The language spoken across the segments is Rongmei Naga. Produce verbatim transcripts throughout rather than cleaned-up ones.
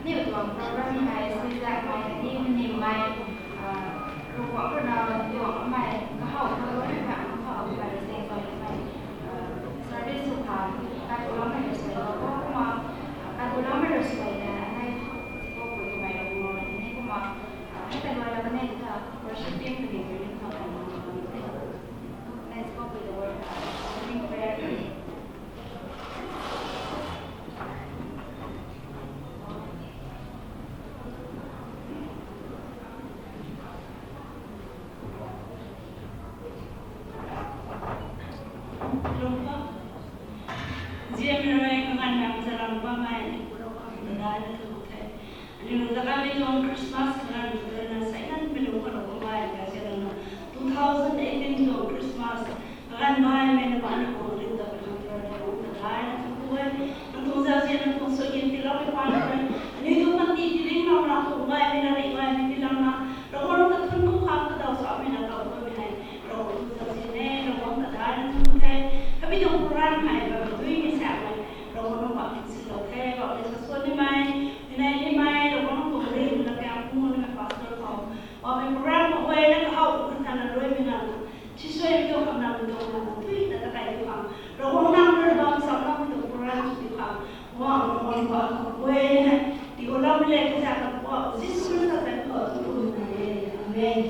Aniu tuang program hei suizakmei khatni nimmei, Ravguangc rui na tuang kamei kahaw khou lou mei, kahaw kamei rui seng zauc kamei service sw khang katuloumei rui sw lou kumna, katuloumei rui sw na anei sipou pui kamei rui na ni kumna, hei ta luai la kanei ta worship team kaniw rui ni kumna kan na ni anei sipou pui the word, opening prayer. Ziamei rui kaganv mei zaram bammei Pu Ravguangc ta daina thuanc the. Aniu zakanmei tuang Christmas kaganv rui na seinan mei lung kalou bammei kazian na two thousand eighteen tuang Christmas kaganv baihmei na mani khou rin ta pui tuang rui na Ravguangc ta daina thuanc e. Nang tuang zauzian, nang tuang suaihiam tiiloumei paan rui aniu tuang panty tiilinglouna, tuang gaymei na ri gaymei tiilouna, Ravguangc ta thuanc ku khang kadaw samei na kau bammei hei Ravguangc tuang zauzian e, Ravguangc ta daina thuanc the. Kami tuang program hei bammei duimei samei Ravguangc nang bam silou the. Bammei sa suan nimei, tinei nimei Ravguangc tuang ri na kang pu nimei pastor khou bammei program khou huayna kahaw ku khan thana luaimei nana sisuai tuang kamnamei tuang nana tui ta takai ti khang, Ravguangc nang rui bam samnamei tuang program ti khang, Ravguangc Ravguangc ba khou huayna tiiloumei le kasa kan Pu Jisu Khrista ta khou tu nai e. Amen.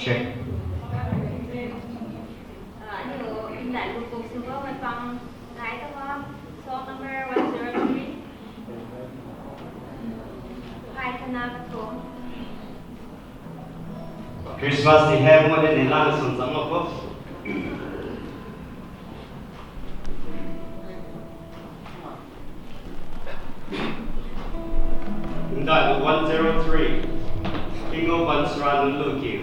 Check. Aniu nai lukuk sw bammei pang nai ta ba, song number one zero three. Hai kana ka thu. Christmas ni hei mo de ni lang sum chang lo ko. Ndai one zero three. Kingo Bansra Lulu Kiu.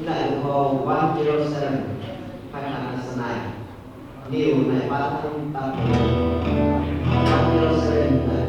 Nai khou one zero seven, phay khat na sanai. Niw nai pa thang tap. One zero seven nai.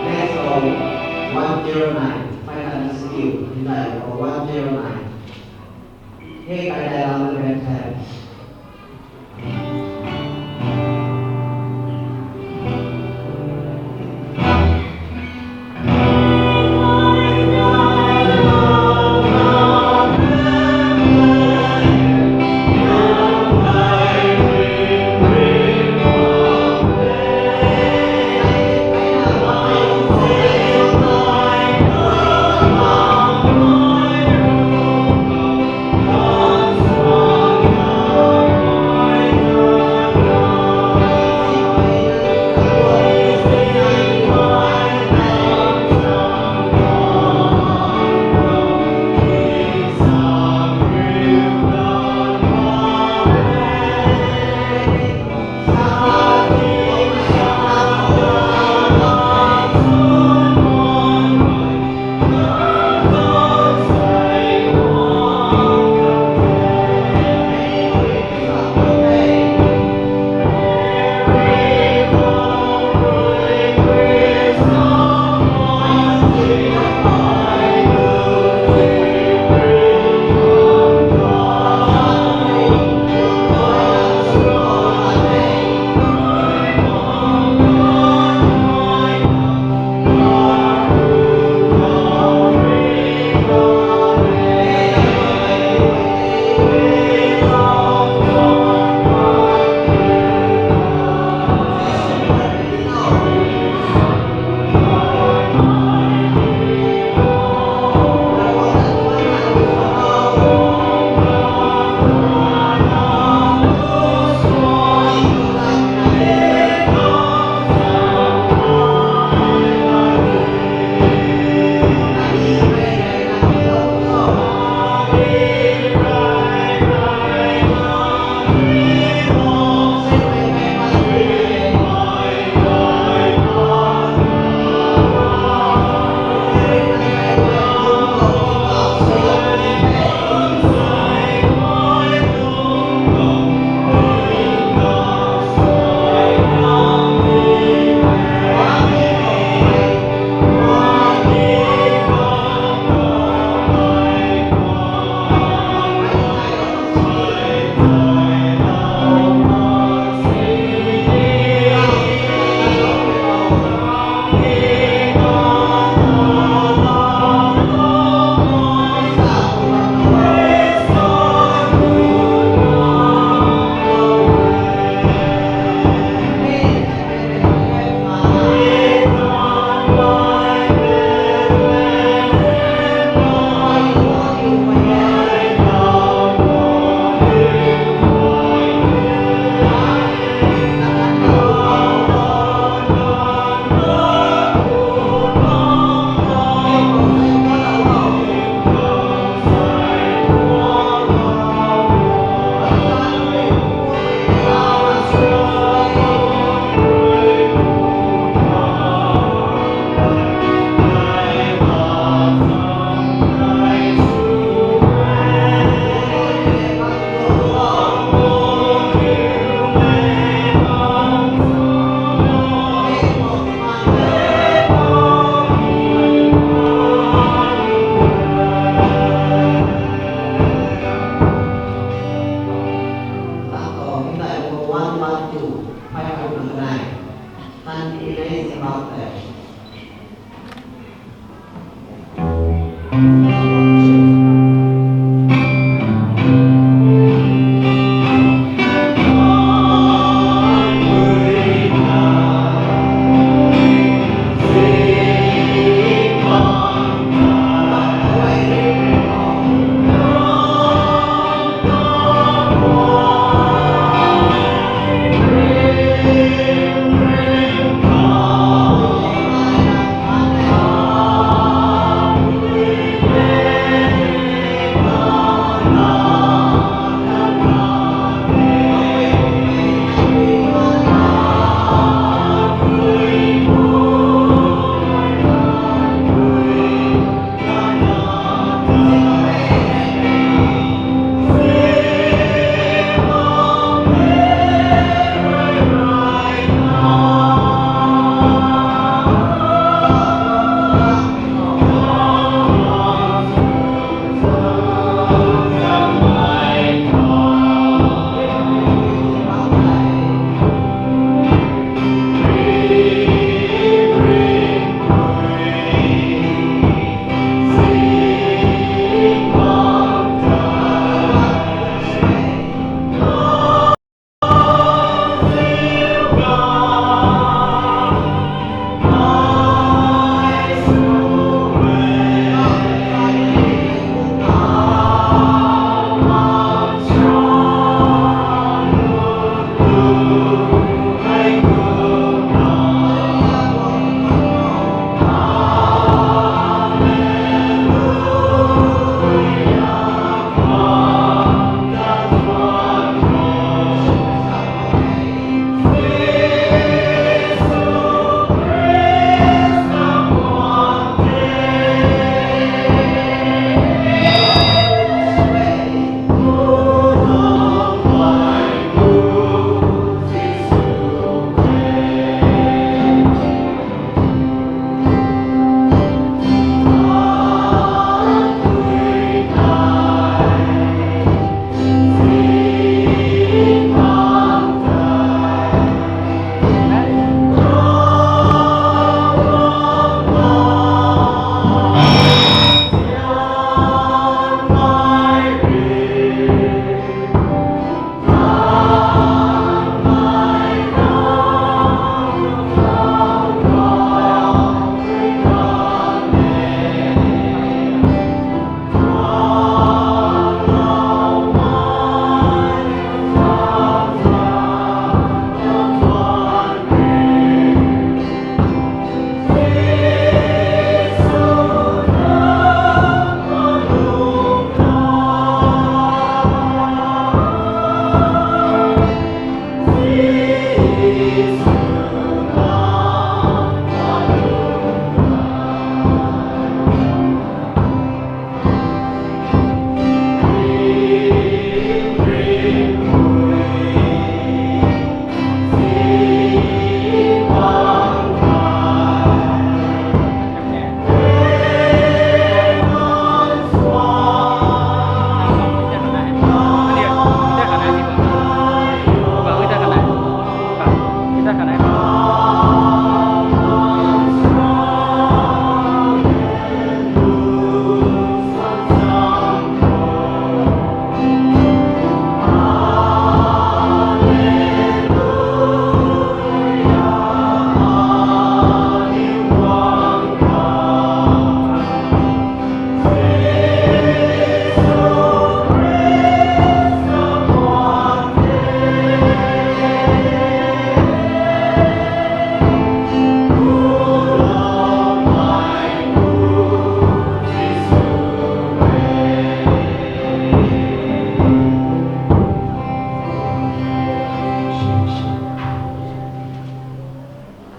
Next song, one zero nine. Phay khat na sini, hindai khou one zero nine. Hey, kai dai lam na ben the.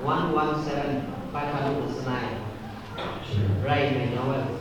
One one seven, five hundred nine. Right, I know it.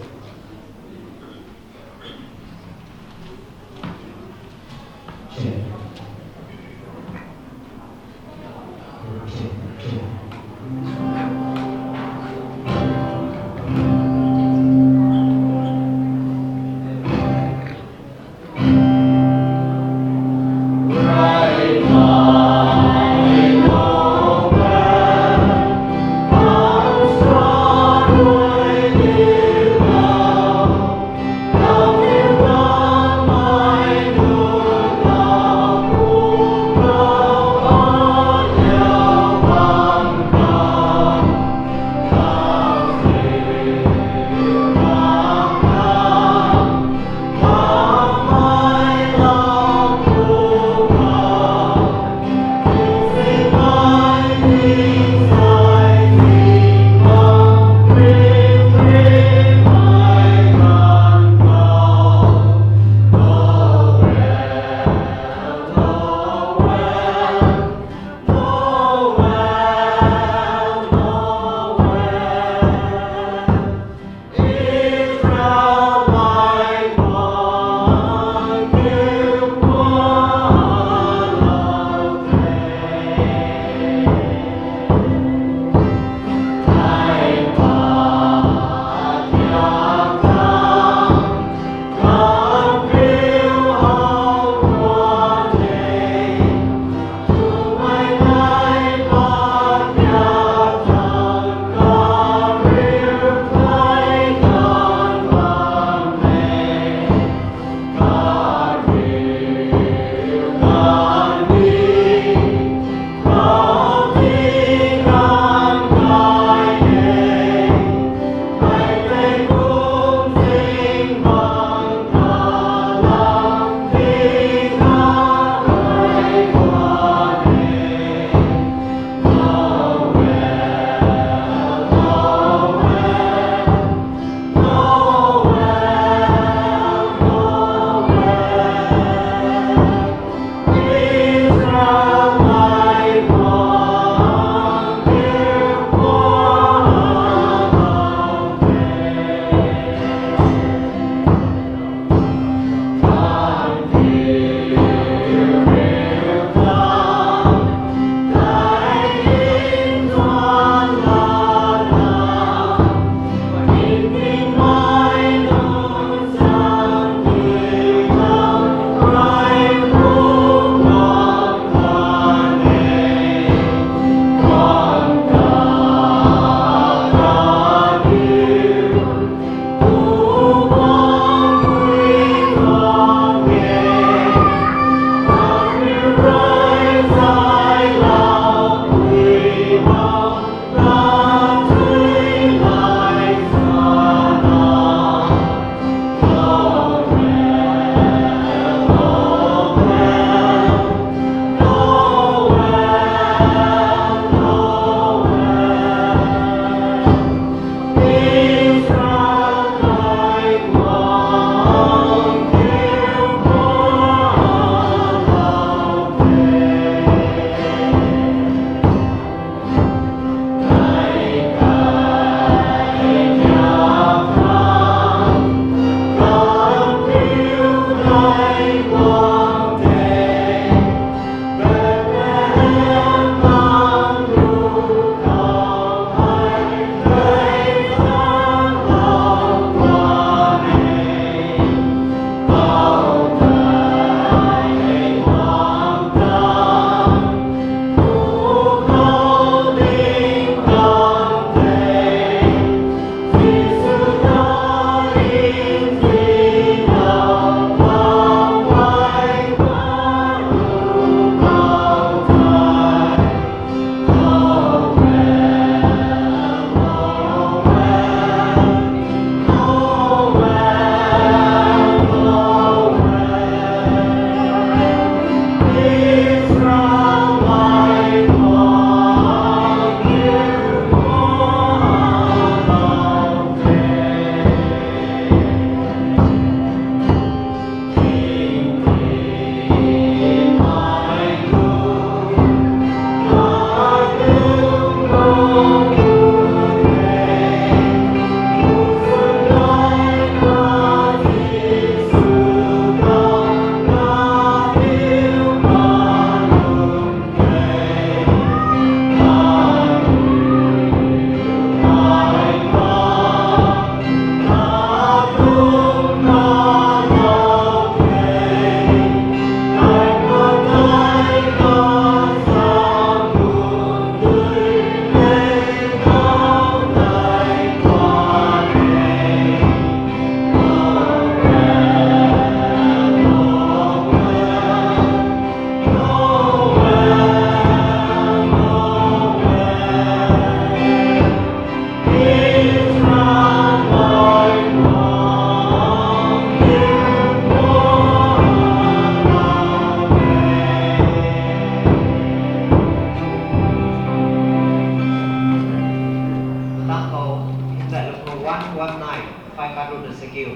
One nine, five hundred the secure.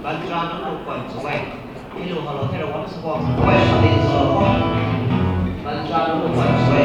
Bancha nunc lu kwan sw e. Ilu halo thera wan sw kwan sw e, pali sw. Bancha nunc lu kwan sw e.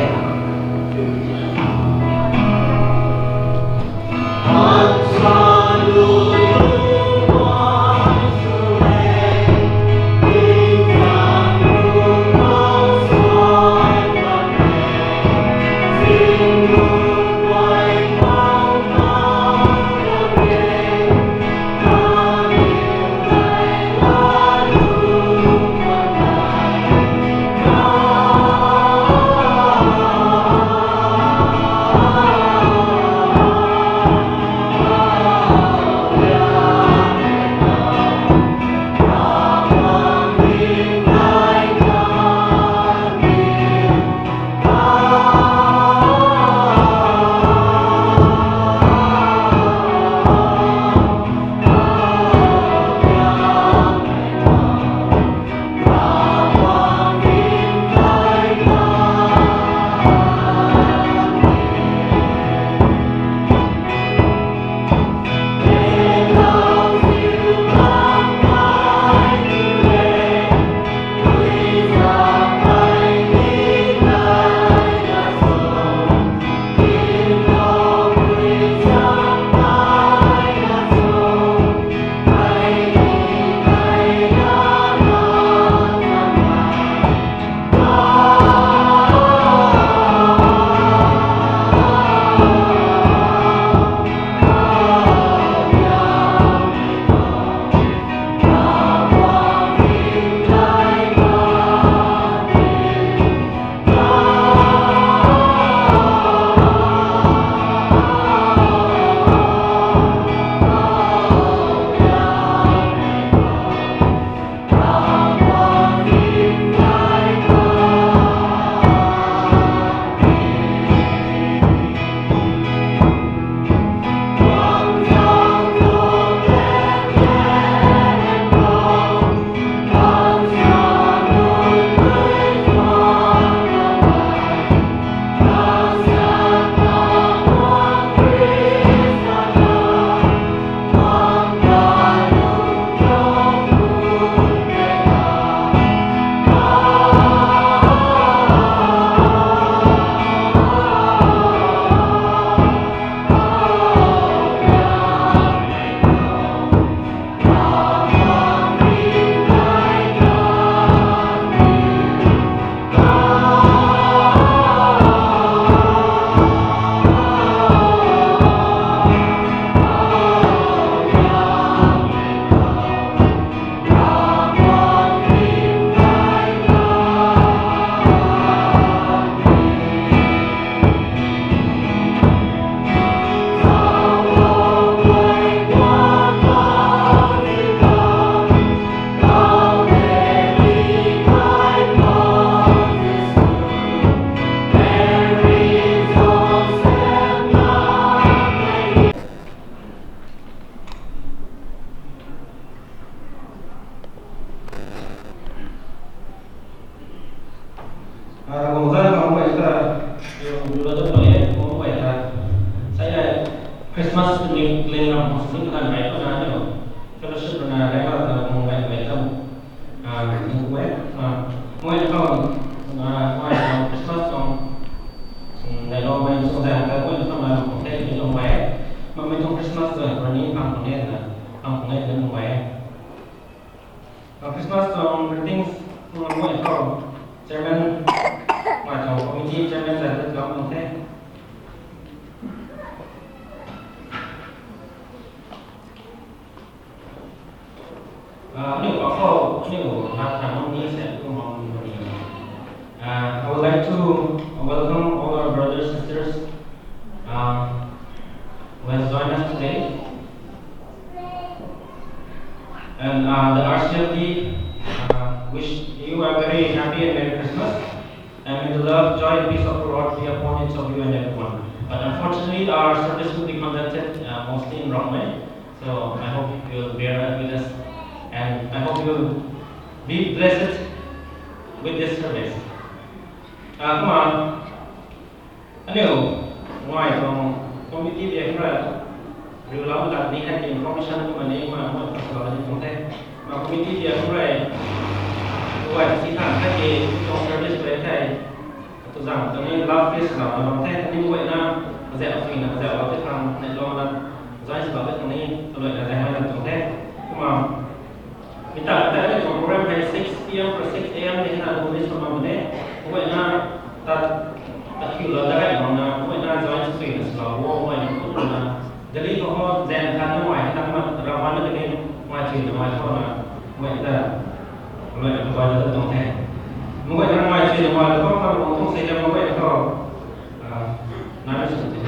Christmas ni clean ram hosting kan bai ko na ni fellowship na rai ta mung bai bai tam. Mung bai mung bai Christmas song. Dai lo mei song zang ta mei tuang na kong the ni long mei. Mei tuang Christmas tuang ni pang kong ne na pang kong ne na mung bai. Christmas tuang greetings mei tuang chairman, mei tuang committee chairman zang ta long kong the. Aniu pa khou, aniu na thang ni se tu mang ni. I would like to welcome all our brothers and sisters who has joined us today. And the R C L D wish you a very happy and Merry Christmas. And may the love, joy, and peace of the Lord be upon each of you and everyone. But unfortunately, our service will be conducted mostly in Rongmei. So I hope you will bear with us, and I hope you will be blessed with this service. Kumna, aniu, mei tuang committee biak ra, Riulou lat ni hei information kumna ni ma mo ta salou ni tuang the. Ma committee ti hum rei. Tuai si than hei ki tuang service rei the. Tuzang tuang ni love feast lou na bam the. Ni guayna zauc swna zauc lou te khang ni lou na join lou te khang ni kalui na zauc na tuang the. Kumna mi ta ta ni tuang program hei six p.m. for six a.m. ni na tuang ni sa bam the. Guayna ta ta kiu lou da rai bam na guayna join swna salou wo guayna kumna Delhi khou ho zen khat na mai ta ma ravan na kani mai chui na mai khou na mai ta mai ta mai ta tuang the. Mai ta mai chui na mai khou khou tuang sei na mai khou. Ah, na na sum te.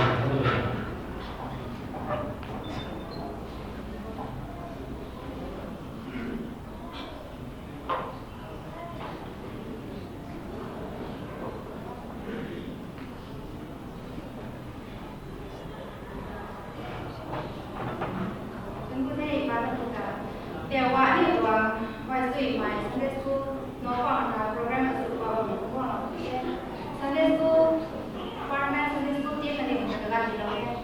Thank you, Tei, Father, for the. There were any of the, why so in my Sunday school, no one, uh, program as well, uh, Sunday school, department, Sunday school team, and the.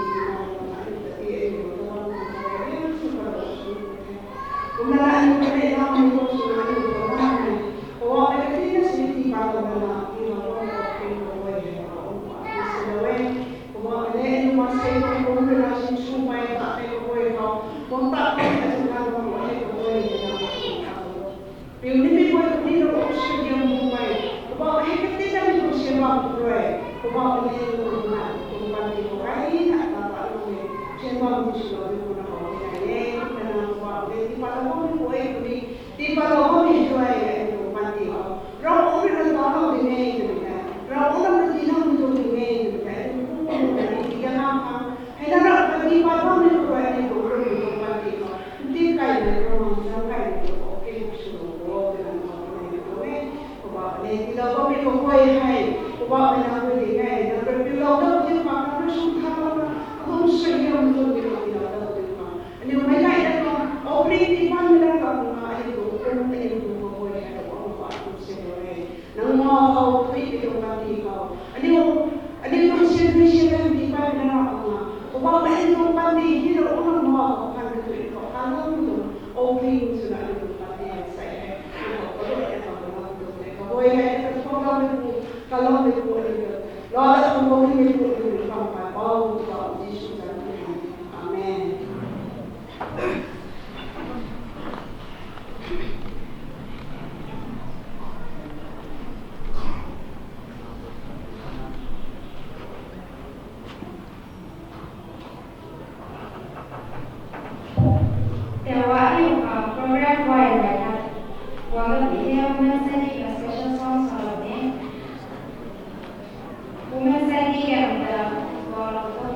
Kumna aniu kaniw lam mei tuang swna aniu tuang lam mei, Poubauhmei katina sini tii patlou lana tiilou bam khou, Poubauhmei kaguay hei Poubauhmei ta thangc sw e. Poubauhmei le, aniu maansei tuang kum rui na sinswmei ta hei kaguay khou, bam ta kei ta swna bam khou hei kaguay hei na piu nimei guay kuni na kum sw diam bumei, Poubauhmei hei katina ni kum sw bam khou rui, Poubauhmei le, aniu tuang panty khou hei na ta patlou e, sw bam kum swlou ni kum na khou ni nai e. Kumna Poubauhmei le, tii patlou bammei guay kuni, tii patlou bammei guay aniu tuang panty khou Ravguangc rui na talou ding e twmei tei, Ravguangc rui na tiilou ni tuang ding e twmei tei aniu kum na ni tii kan khang, hei na Ravguangc tii pat bammei khou rui aniu tuang panty khou nti kaimei Ravguangc zang kaimei khou kum swlou o twna Poubauhmei tuang e. Poubauhmei le, tiilou bammei kaguay hei, Poubauhmei nang rui ding e, nang rui piulou dat diu khang, nang rui sw thalou na, akum sw diam tuang ni khou tiilou dat diu khang, aniu meic gayna tuang offering tii patmei lat khou kumna aniu tuang kum, aniu tuang kaguay hei Poubauhmei ta thangc sw e. Nang ma khou tui pi tuang panty khou, aniu, aniu tuang sian rui sian rui tii patmei lat khou kumna, Poubauhmei aniu tuang panty hei Ravguangc nang ma khou khan katui khou khanloumei tuang offering swna aniu tuang panty hei sa e. Aniu khou kaguay hei kaloumei tuang e, kaguay hei katuang kaloumeipu, kaloumeipu aniu ta laa ta khang kaloumeipu aniu ta bam pai bau ta Jisu zanc khou. Amen. Tawa aniu khang program guay rui na guang lam di the, Women Sunday ka special song salou ni. Women Sunday ka ta guanglou tho.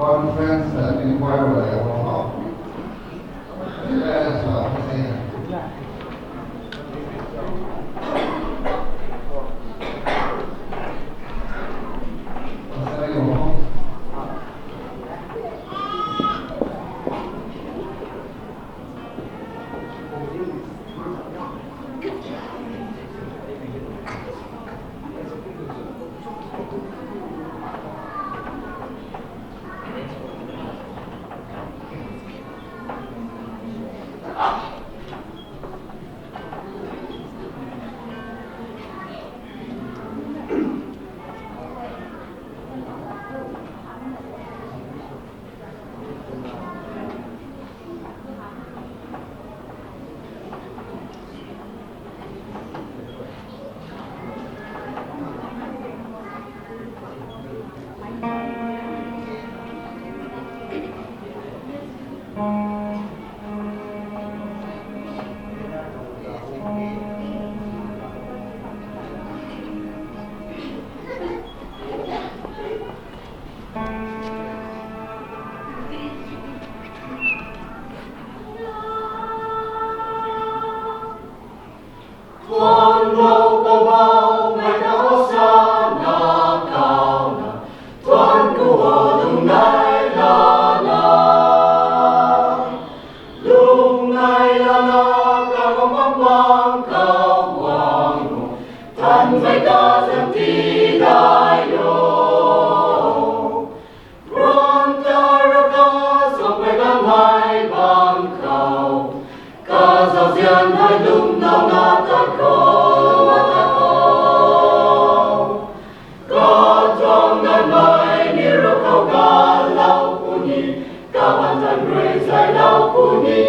Conference, uh, inquiry level, no? Tuang lou Poubauhmei ta Hosana kauna, tuang khou lung nai lana, lung nai lana, kakhou bam bang khou guang o, tanmei ta zan ti dai o. Ruan ta raka suangmei ganmei bang khou, kazauzian hei lunglouna tat khou, tat khou. Katuang ganmei ni rui khou galou puni, kawan tan rui zaylou puni.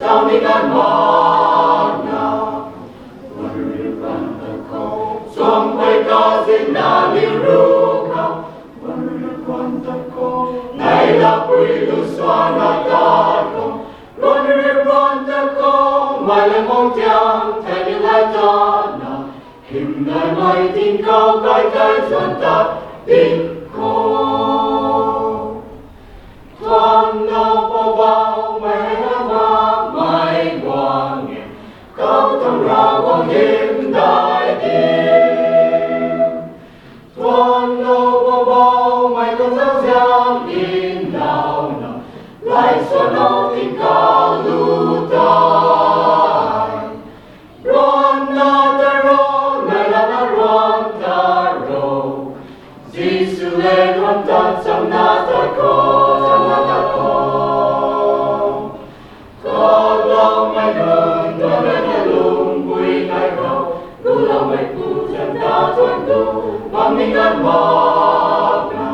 Tau ni kan mana, suangmei kazin na ni rui khou, nai lapui lu suana tat khou, ruan rui ruan tat khou, mei le mong tiang thei ni lai tana, hymdaihmei tingkauh kai tei suan tat ding khou. Tuang lou Poubauhmei hei na makmei guang e, kau tuang Ravguangc hymdaih di. Tuang lou Poubauhmei tuang zauzian ndauhna, lai suan o tingkauh lu tei. Ruan na ta ro, nai lana ruan ta ro. Jisu le ruan tat chamna tat khou, chamna tat khou. Kaloumei nunc, ruan na lungpui kai khou, guloumei pu zan ta tuan tu, bam ni kan makna.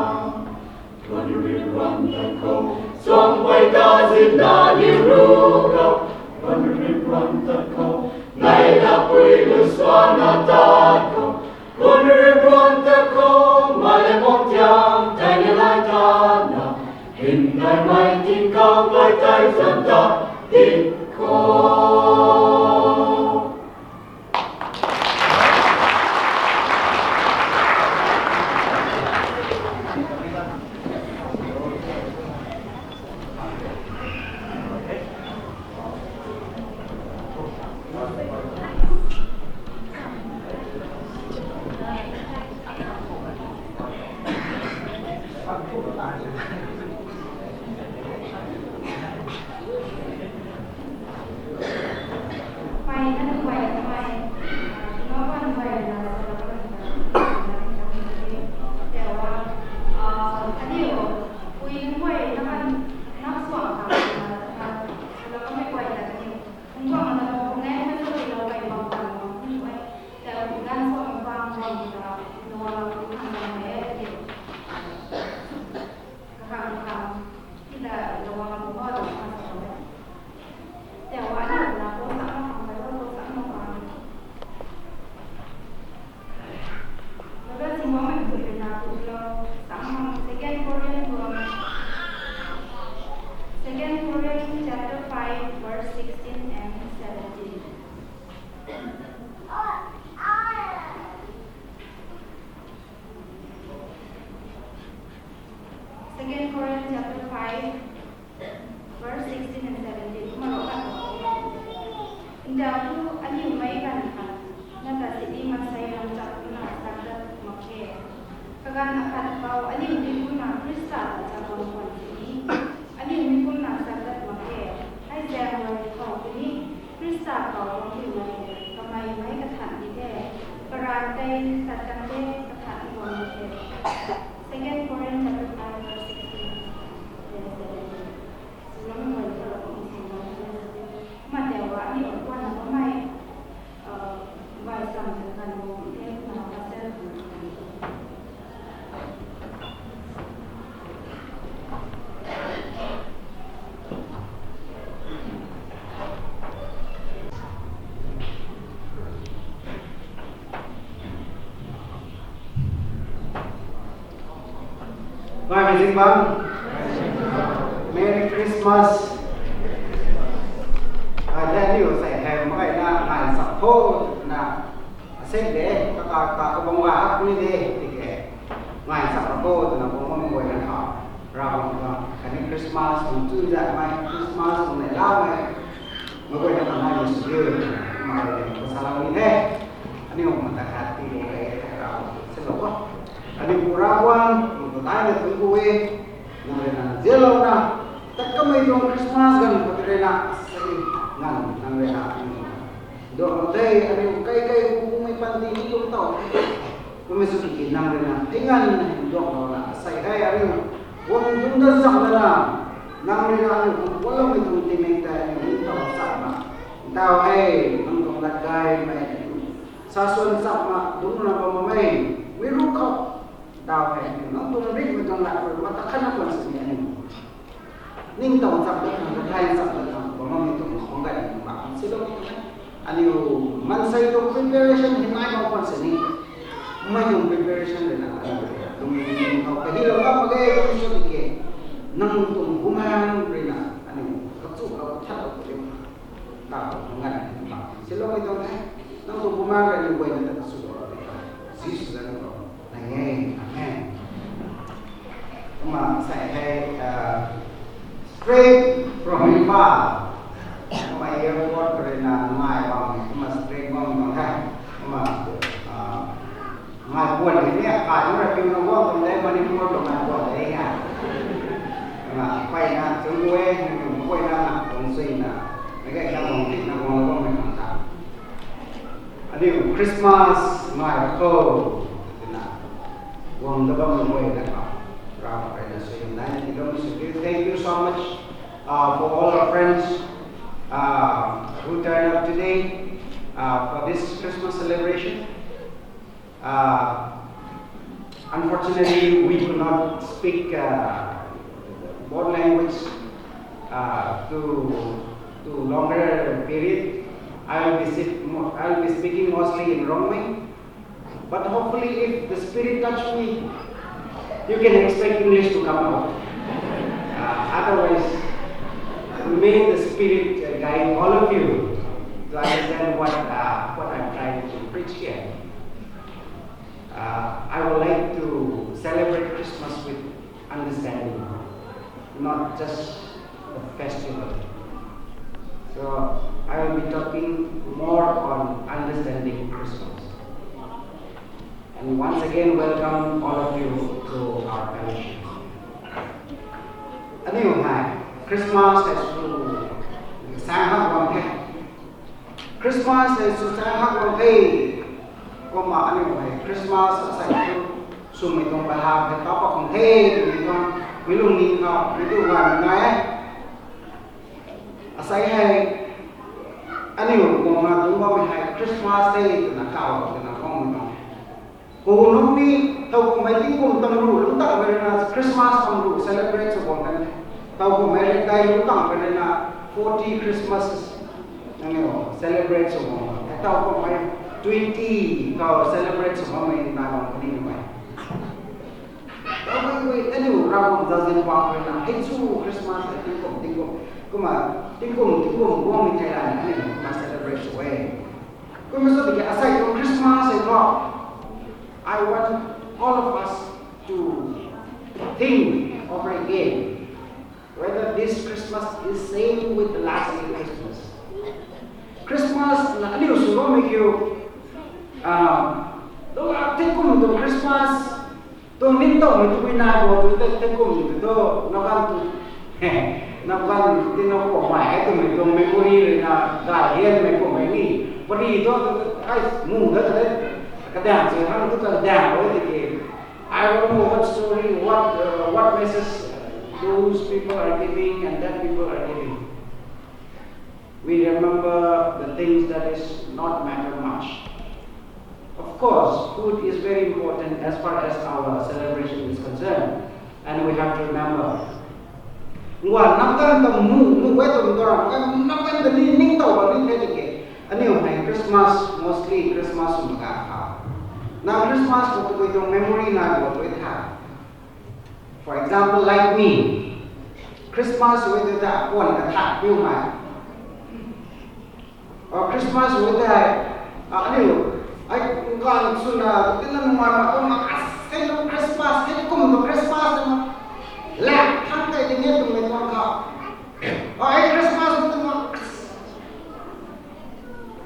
Ruan rui ruan tat khou, suangmei kazin na ni rui khou, ruan rui ruan tat khou, nai lapui lu suana tat khou, ruan rui ruan tat khou, mei le mong tiang thei ni lai tana, hymdaihmei tingkauh kai tei suan tat ding khou. Satang de, pathat ni guang the. Second Corinth chapter five verse sixteen. Yes, seventeen. Sw lam guay tha lam kum sw lam kum sw. Kumna tei wa ni guang na bammei, uh, guay sam tha kan guang the, kumna pastor kan guang the. Bye, amazing bang. Merry Christmas. Ah, then you say, hey, makai na, ngai sa kho na. Asei de, kaka, kaka bang wa hak ni de, tiki. Ngai sa kho, twna bang bang guay na kha. Ravguangc tuang, khatni Christmas tuang chunzaihmei, Christmas tuang neihlamei, meic guayna ta nai ni sw diu, mei guayna ta salou ni the. Aniu mata khat tii lou e, Ravguangc silou o. Aniu Pu Ravguangc, aniu ta nai na tuang pu e, nang rui na zialouna, tat kamei tuang Christmas ganv khou tei rui na, asei nganv nang rui na, aniu Duak na tei, aniu kaikai pu bumei panty ni kum tau. Kummei sw tiki nang rui na, hei nganv na hei duak na na, asei hei aniu guang dungc dat cham na na, nang rui na aniu kum puanloumei tuang tingmik tei aniu ni tau cham na. Tau hei, nang tuang lat gaymei, sa suan cham na, dungc na bam bammei, mi ru khou. Tau hei, nang tuang ringhmei tuang lat rui, mata khat na tuang sini aniu. Ningtow cham dat khang, kathai cham dat khang, bam bammei tuang khang gay ni bam silou ni tuang e. Aniu maansei tuang preparation hei nai bam khwan sini. Mei tuang preparation rui na, aniu lung ni khou kahilou bam mak ge, kum sw tiki. Nang tuang bumaengc rui na, aniu kachu lou, kathat lou, kariu. Tau tuang ganv ni bam silou ni tuang e. Nang tuang bumaengc rui aniu guay na ta kachu lou, Jisu zanc khou. Amen. Amen. Kumna sei hei, uh, straight from Imphal. Kumna airport rui na ngai bam, kumna straight bam bam hei. Kumna, uh, ngai puan ni ni, kai nunc rui piuna guang tuang de, Manipur tuang ngai puan de ha. Kumna, pai na, chung guay, nung guay na, kung sui na. Nang guay na, kung tik na, kung la, kung mei kang ta. Aniu Christmas ngai khou, twna, guang da bammei guay na kha, Ravguangc rui na suaihiam nai ni lou sw diu. Thank you so much, uh, for all our friends, uh, who turned up today, uh, for this Christmas celebration. Uh, unfortunately, we could not speak, uh, both language, uh, to, to longer period. I will be sit-, mo-, I will be speaking mostly in Rongmei. But hopefully, if the Spirit touch me, you can expect English to come out. Uh, otherwise, may the Spirit, uh, guide all of you to understand what, uh, what I'm trying to preach here. Uh, I would like to celebrate Christmas with understanding, not just the festival. So I will be talking more on understanding Christmas. And once again, welcome all of you to our fellowship. Aniu hei Christmas hei sw sang hak bam the. Christmas hei sw sang hak bam the. Kumna aniu hei Christmas asei tu swmei tuang bahap hei tau pak khang the, twmei tuang mei lungning khou mei tu gan nai e. Asei hei aniu guangna dungc bammei hei Christmas Day twna kaw twna khang tuang. Kou nunc ni, thow kummei tingkum tang ru lungc tang rui na Christmas tang ru celebrate sw bam kan the. Thow kummei ringdai lungc tang rui na forty Christmases nang ni celebrate sw bam kan the. Thow kummei twenty khou celebrate sw bammei nai bam kan ni mei. Thow kummei aniu Ravguangc zauzian bam rui na hei chu Christmas hei tingkum tingkum, kumna tingkum tingkum guangmei thei la ni aniu kumna celebrate sw e. Kumna sw tiki asei tuang Christmas hei thu, I want all of us to think over again whether this Christmas is same with the last year Christmas. Christmas na aniu sw bammei kiu, ah, tu la tingkum tuang Christmas tuang ningtowmei tu pui nai bo tu tei, tingkum tu tu, na kan tu, na kan ti na kummei hei twmei tuang memory rui na gay lianmei kummei ni, pari tu tu, ai, mu dat tei. Kadang se hang tu kadang o tiki, I don't know what story, what, uh, what message, uh, those people are giving and that people are giving. We remember the things that is not matter much. Of course, food is very important as far as our celebration is concerned, and we have to remember. Ngua namkan ta mu, mu wei tum tora, namkan ta ni ning tau ba ni the tiki. Aniu hei Christmas, mostly Christmas sum ka kha. Na Christmas ko tu koi tuang memory na ko tu tha. For example, like me, Christmas wei tu ta kuan ka tha piu mai. Or Christmas wei ta, ah, aniu, ai kan suna, tina nungai ma ko ma, as, hei tu Christmas, hei kum tu Christmas tu ma. Lak thang tei ding e tu mei tuang kha. Ai Christmas tu ma.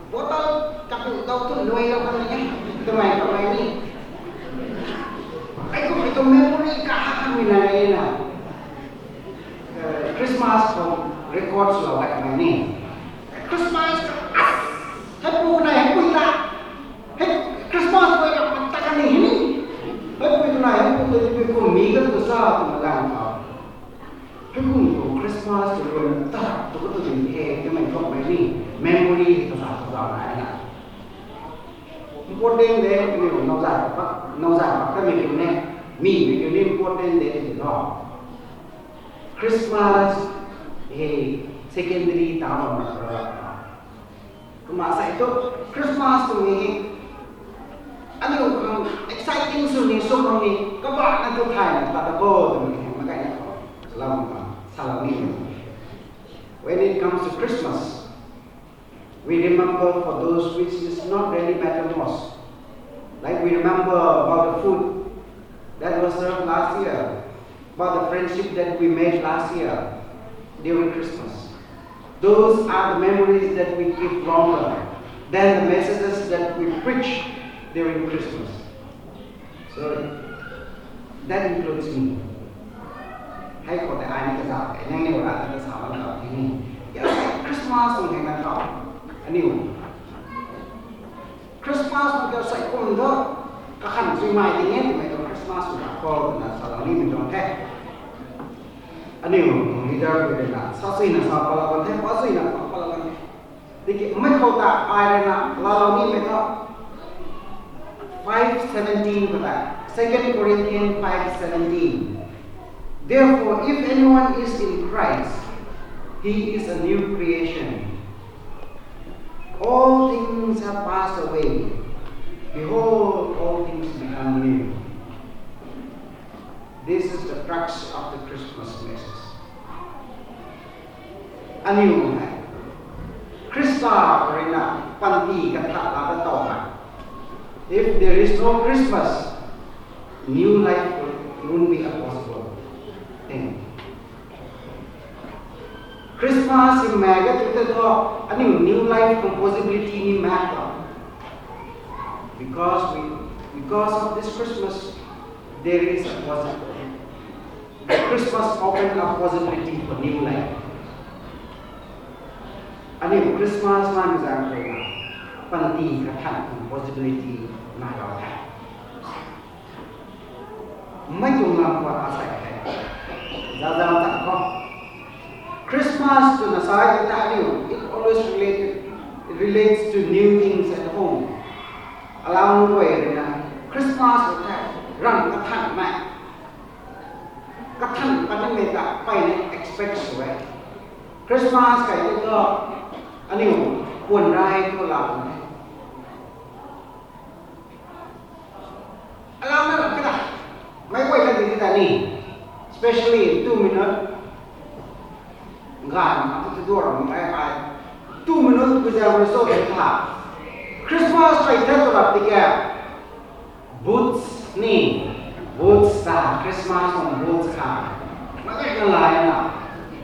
Bottle kapu tau tu lui lou kan ni, twmei kamei ni. Ai kum tu memory ka ha kan mi na e na. Eh, Christmas khou record swlou gay kamei ni. Christmas ka, ah, hei pu na hei pu ta. Hei Christmas pu na ta kan ni hei ni. Hei pu na hei pu ta ni pu mi kan tu sa tu ma gan ka. Hei kum tu Christmas tu run ta tu ka tu din e, twmei kamei ni. Memory tu sa tu sa na e na. Important de, aniu nau zat pak, nau zat pak ta mi kiu ne, mi, mi kiu ni important de ti no. Christmas, eh, secondary ta ma ma ra. Kumna sa tu, Christmas tu mi, aniu khang exciting sw ni, sw khang ni, kaba na tu thay na ta ta bo tu mi, ma kai na ko. Lam ma, sa lam ni. When it comes to Christmas, we remember for those which is not really matter most. Like we remember about the food that was served last year, about the friendship that we made last year during Christmas. Those are the memories that we keep longer than the messages that we preach during Christmas. So, that includes me. Hei khou tei ai ni kazauh tei, nang ni ura ta sa bam kau tei ni. Ya, Christmas tuang hei nang kau. Aniu. Christmas tuang kau sai kum do. Kakhan sui mai ting e, twmei tuang Christmas tuang kau na sa lou ni mi tuang the. Aniu, leader kau tei na, sa sui na sa pala kan the, pa sui na pa pala kan the. Tiki mei khou ta ai rui na laalou nimei thu five seventeen khou ta, Second Corinthians five seventeen. Therefore, if anyone is in Christ, he is a new creation. All things have passed away. Behold, all things become new. This is the crux of the Christmas message. Aniu hei Khrista rui na panty katha la ta tau hei. If there is no Christmas, new life won't be a possible thing. Christmas in May ka tu te thu, aniu new life khang possibility ni mak ta. Because we, because of this Christmas, there is a possibility. Christmas open a possibility for new life. Aniu Christmas nai zang rui na panty kathan possibility nai lou the. Mei tuang lam khou asei hei zazam tan khou. Christmas twna sa e ta aniu, it always related, relates to new things at home. Alau nu guay rui na Christmas tei ram kathan mei, kathan patmei ta peyna expect sw e. Christmas kai tu thu aniu puan rai tu la tuang the. Alau na ram kata, mei guay khat di ta ni, especially tumei nunc, ngai ma tu tu ram mei ai, tumei nunc tu zau result ta, Christmas kai the tu rap ti ke, boots ni, boots ta, Christmas tuang boots kha, mei guay na lai na,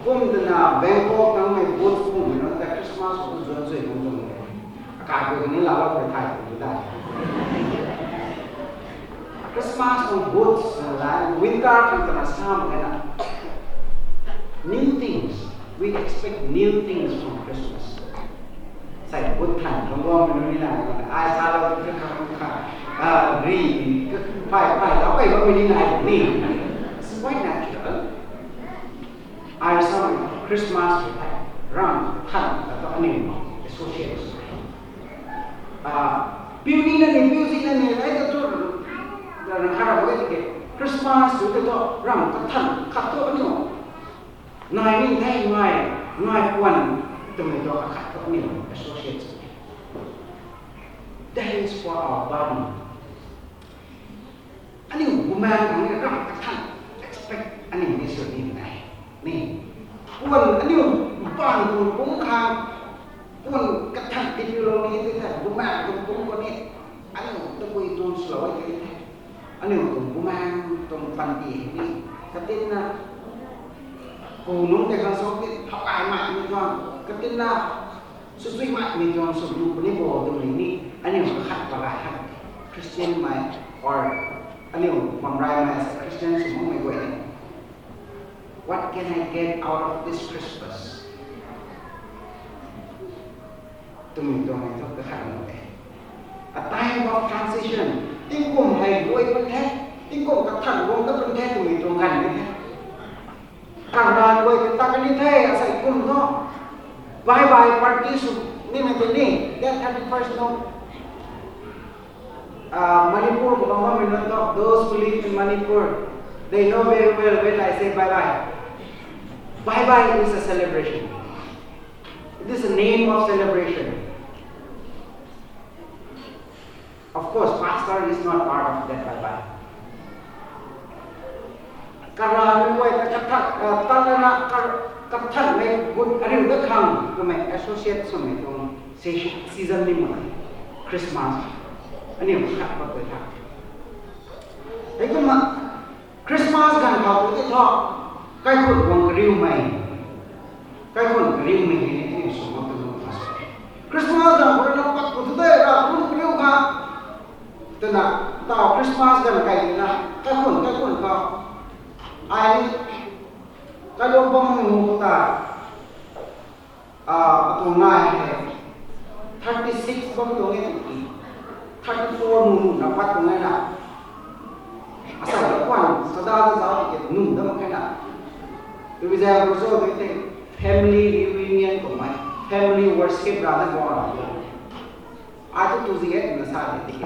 kum twna Bangkok nang mei boots kum mei nunc ta Christmas tuang zuan zui nunc tuang. Akai pui ni laalou pui thai pui ta. Christmas tuang boots la, winter khang twna sa mak e na. New things. We expect new things from Christmas. Sai boot than khang guang mei nunc ni na, ai salou tu khang kha. Ri, phai phai tau kai bam ni nai ni. It's quite natural. Ai sam Christmas ki thei, ram than ta tu aniu associate. Ah, piu ni na ni, piu si na ni, ai ta tu, na na kha ram wei ke. Christmas tu tu ram ka than khat tu aniu nai ni thei ngai, ngai puan twmei tu khat tu aniu associate. That is for our body. Aniu bumaeng khang ni ram kathan expect aniu ni sw ni nai. Ni. Puan aniu bang tu kum khang, puan kathan tiilou ni ti the, bumaeng tu kum ko ni. Aniu tabui tuang slow ti the. Aniu tuang bumaeng tuang panty ni. Katina ku nung te khang song ti thau ai mai ni tuang. Katina sw sui mai ni tuang sw lu puni bo tu ni ni. Aniu khat pa ga han. Christian mai or aniu bamrai mai as a Christian sw mung mai guay ni. What can I get out of this Christmas? Twmei tuang ni thu kakhat nunc e. A time of transition. Tingkum hei guay pun the. Tingkum kathan guang ta pun the twmei tuang ganv ni the. Karna guay ta kani the, asei kum no. Bye bye party sw ni mei te ni. That thirty-first no. Uh, Manipur ko bam bam mi nunc to, those who live in Manipur, they know very well when I say bye bye. Bye bye is a celebration. It is a name of celebration. Of course, pastor is not part of that bye bye. Karana guay ta kathat, uh, talana kar-, kathat mei gut ariu da khang twmei associate swmei tuang se-, season ni mei. Christmas. Aniu khat pa koi tha. Hei kumna Christmas ganv khou tu ti thu, kaikhun guang kariumei. Kaikhun kariumei hei ni aniu sw mak tu nunc kha sw. Christmas ganv khou na pat khou tu tei ra kum kariu kha. Twna, tau Christmas ganv kai na, kaikhun, kaikhun khou. Ai ni, kailuang bam nunc ta, ah, atuang nai hei, thirty six bam tuang e, thirty four nunc na pat tuang e na. Asei la kwan, sada da zau ti ke nunc da mak khe na. Tui zang ko zo tui te, family reunion kummei, family worship ra na bam ra. Ai tu tu zi e na sa de ti.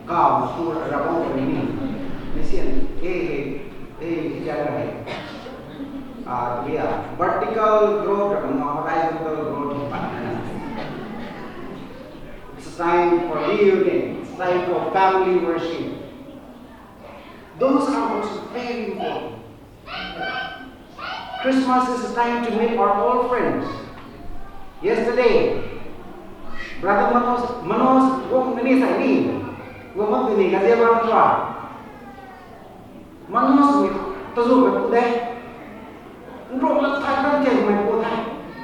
Kaw na tu ra bam ko ni. Ni sian, eh, eh, eh, eh, eh, eh. Ah, yeah. Vertical growth ra na horizontal growth hi pat na. It's time for reunion. It's time for family worship. Those are also very important. Christmas is a time to meet our old friends. Yesterday, brother Manoj, Manoj, wong nani sai ni, wong mak ni ka dia bam tua. Manoj ni, tazu ka pu de. Nrok la thai kan chen mai pu thai.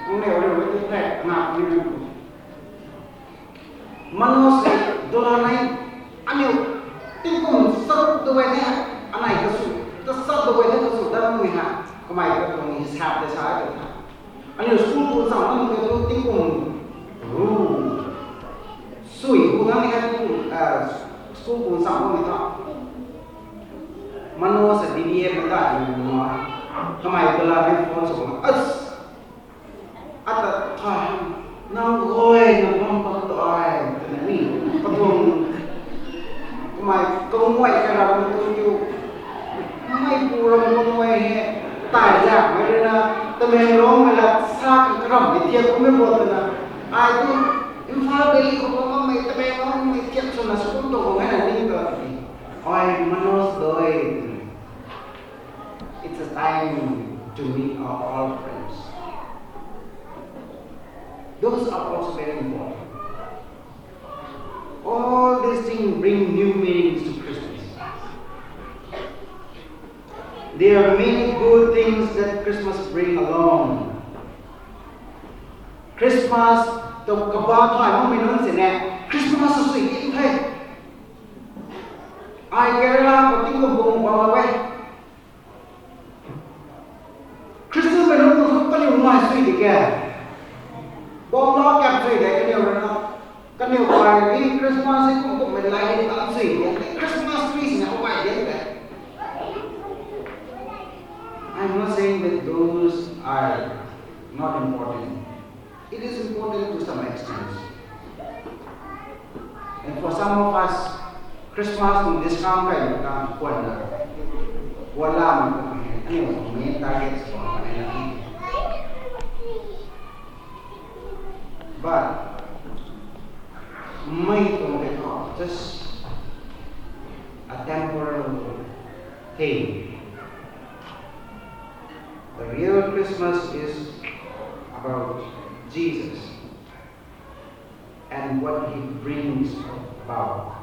Nung le le tu thai, nga ni mai pu. Manoj se dola nai, aniu tingkum sat duai the, anai kasu, ta sat duai the kasu, ta mui ha, kamei ka tuang ni sap de sa de tha. Aniu school kum sam aniu ka tu tingkum ru, sui ru thang ni ka tingkum, ah, school kum sam aniu ta. Manoj se D B A mei ta ni mo, kamei dola nai phone so, as, Ata thai, nang goi na bam bam tu ai, twna ni, katuang, kamei, kaguay karam tu kiu, mei pu ram kaguay he, tai zak mei rui na, Tamenglong mei la sa karam mei thiak kum mei bo twna, ai tu, Imphal Valley khou bam mei, Tamenglong mei thiak swna sw kum tu khou ngai na ning tu, ai Manoj doi, It's a time to meet our old friends. Those are also very important. All these things bring new meanings to Christmas. There are many good things that Christmas bring along. Christmas, tu kaba thai makmei nunc sini, Christmas sw sui the. Ai Kerala khou tingkum bung bam e. Christmas mei nunc tu kaniw ngai sui di ke. Bom la kap sui de kaniw rui na. Kaniw kai ni Christmas ni kum kum mei lai ni tan sui de. Saying that those are not important. It is important to some extent. And for some of us, Christmas in this country, kuan la, kuan la, main target. But mei tuang tei thu just a temporal thing. The real Christmas is about Jesus and what he brings about.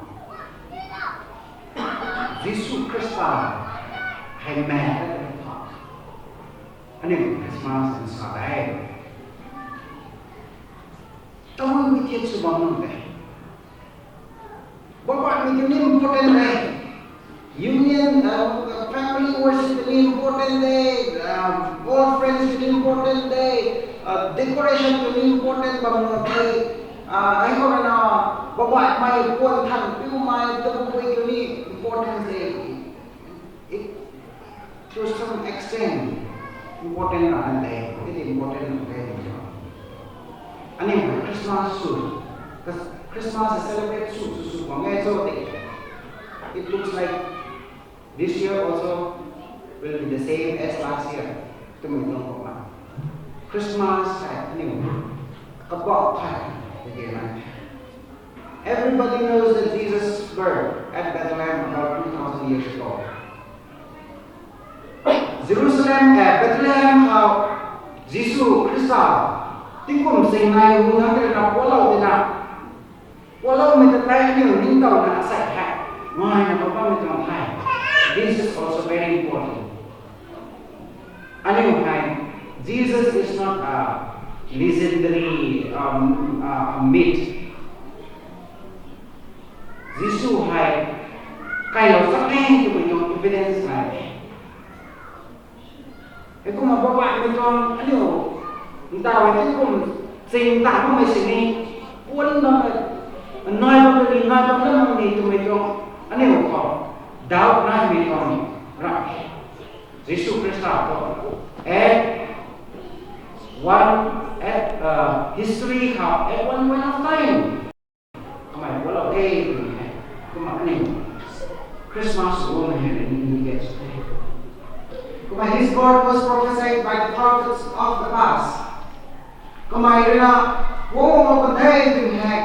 Jisu Khrista hei main ta tei thu, aniu Christmas nsa de. Tabui mei thiat sw bam nung de. Bammei tei ni important de. Union, uh, family worship tei ni important de. Uh, old friends tei ni important de. Uh, decoration tei ni important bam nung de. Uh, ai khou na, bammei mei puan than piumei tabui tei ni important de. It, to some extent, important na de, it important na de. Aniu Christmas sw, Christmas celebrate sw sw sw bam e cho de. It looks like this year also will be the same as last year. Twmei tuang kumna Christmas hei aniu kabah thei de na. Everybody knows that Jesus' birth at Bethlehem about two thousand years ago. Jerusalem, eh, Bethlehem khou Jisu Khrista tingkum singnai hu nang tei na pualou de na. Pualoumei ta tei aniu ningtowna asei hei ngaina bam bammei tuang the. This is also very important. Aniu hei, Jesus is not a legendary, um, uh, a myth. Jisu hei kailou chak e twmei tuang evidence nai e. Heikumna bammei tuang aniu ntaw hei tingkum sing ta bammei sini puan bammei, nai bam ni, nai bam ni twmei tuang aniu khou doubt naimei tuang ra. Jisu Khrista khou at one, at, uh, history khou at one point of time kamei pualou e twmei hei. Kumna aniu Christmas guangmei hei ni ni ke. Kumna his birth was prophesied by the prophets of the past. Kamei rui na guang guang kan the twmei hei.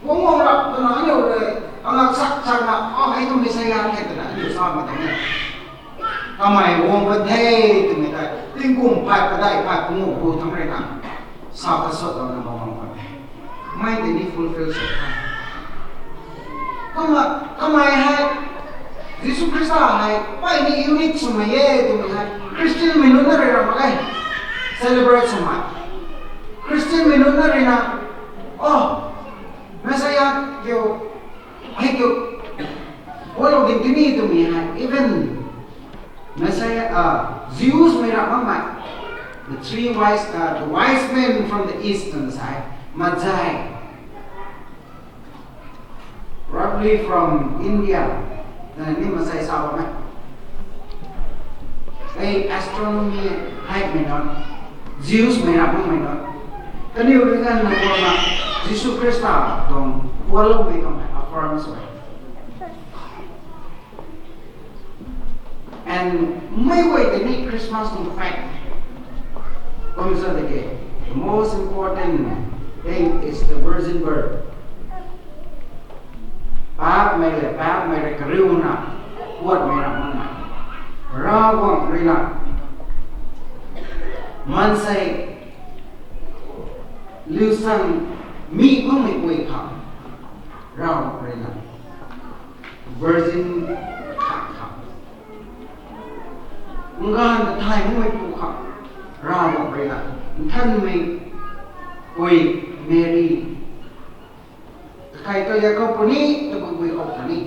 Guang guang rap twna aniu rui angak sak sak na, oh, hei tu Messiah the twna aniu samei tuang e. Kamei guang kan the twmei tei tingkum phay padeih phay panguh bu thangc rui na sa kasatlouna bam bam kan the. Mei tei ni fulfill sw the. Kumna kamei hei Jisu Khrista hei pey ni unique swmei e twmei hei Christianmei nunc na rui ram mak e. Celebrate swmei Christianmei nunc na rui na, oh, Messiah kiu, hei kiu pualou ding tini twmei hei, even Messiah, uh, Jews mei ram makmei, the three wise, uh, the wise men from the east twna sa e, Magi, probably from India, twna ni maansei sa bam e. Hei astronomy heimei nunc, Jews mei ram makmei nunc, kaniw rui nganvna guangna Jisu Khrista tuang pualoumei tuang hei affirm sw e. And mei guay tei ni Christmas tuang fact kum sa de ke, the most important thing is the virgin birth. Paapcmei le paapcmei rui kariuna puatmei ram makmei, Ravguangc rui na maansei liusang mi makmei pui khou, Ravguangc rui na virgin khat khou nganv ta thay makmei pu khou, Ravguangc rui na nthanmei pui Mary, kakai tu Jakob puni, tabui pui khou puni,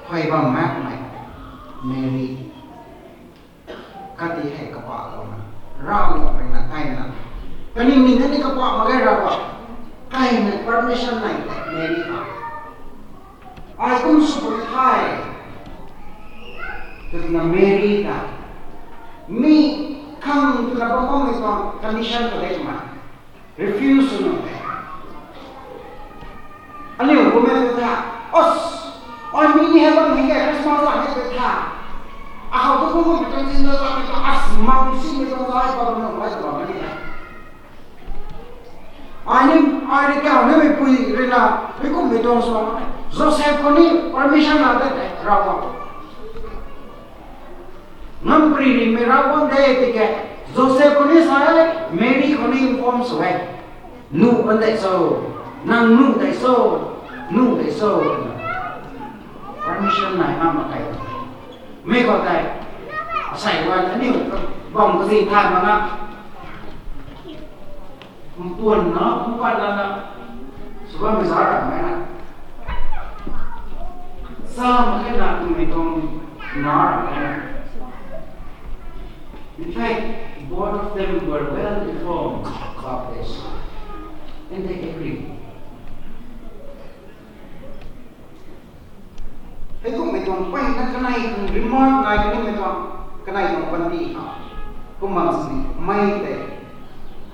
khuay bam makmei Mary kati hei kapahlouna, Ravguangc rui na kaina, kaniw ning ni kapah mak ge, Ravguangc kaina permission nai tei Mary khou, ai kum sw puni the twna Mary ta Mi khang twna bam bammei tuang condition khou de twmei. Refuse sw nuh the. Aniu kummei tu tha, os, ai mi ni hei bam hei ke Christmas la hei tu tha. Akhou tu kum kum tu zin la la tu as mang simei tuang zai pa bam nuh lai tu bam ni the. Ai ni, ai ni kau nimei pui rui na, mi kummei tuang sw. Joseph khou ni permission la de the, Ravguangc. Ngam pari rimei Ravguangc de tiki, Joseph khou ni sa e, Mary khou ni inform sw e. Nuh kan de cho, nang nuh de cho, nuh de cho. Permission nai ngam mak kei. Mi khou tei, asei wan aniu bam kazi thay mak na. Mpuan na, mpuan na na. Sw bammei za ramh e na. Sa mak khe na twmei tuang na ramh e na. In fact, both of them were well informed about this. And they agreed. Hei kummei tuang peyna kanei tuang remark nai kanimei tuang, kanei tuang panty khou. Kum bam sini, mei tei,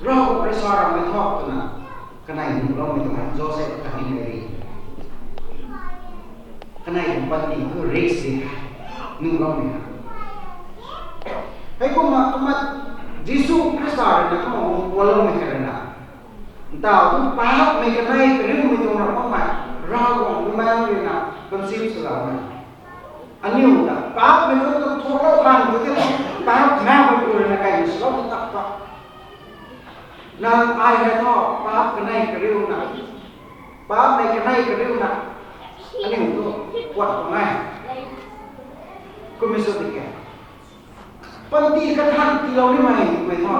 Ravguangc rui sa ramei thu twna, kanei nuhloumei tuang hei Joseph khatni Mary. Kanei tuang panty thu risk di, nuhloumei hei. Hei kumna, kumna, Jisu Khrista rui na kumna guang pualoumei khat rui na. Ntaw tu paapmei kanei kariumei tuang ramh makmei, Ravguangc Bumaengh rui na conceive swloumei. Aniu ta paapmei tu tu thuaklou khang tu tei, paap makmei pu rui na kai swlou tu tak ta. Nang ai hei thu paap kanei kariuna, paapmei kanei kariuna, aniu tu puat tuang e. Kummei sw di ke. Panty kathan tiilou nimei twmei thu.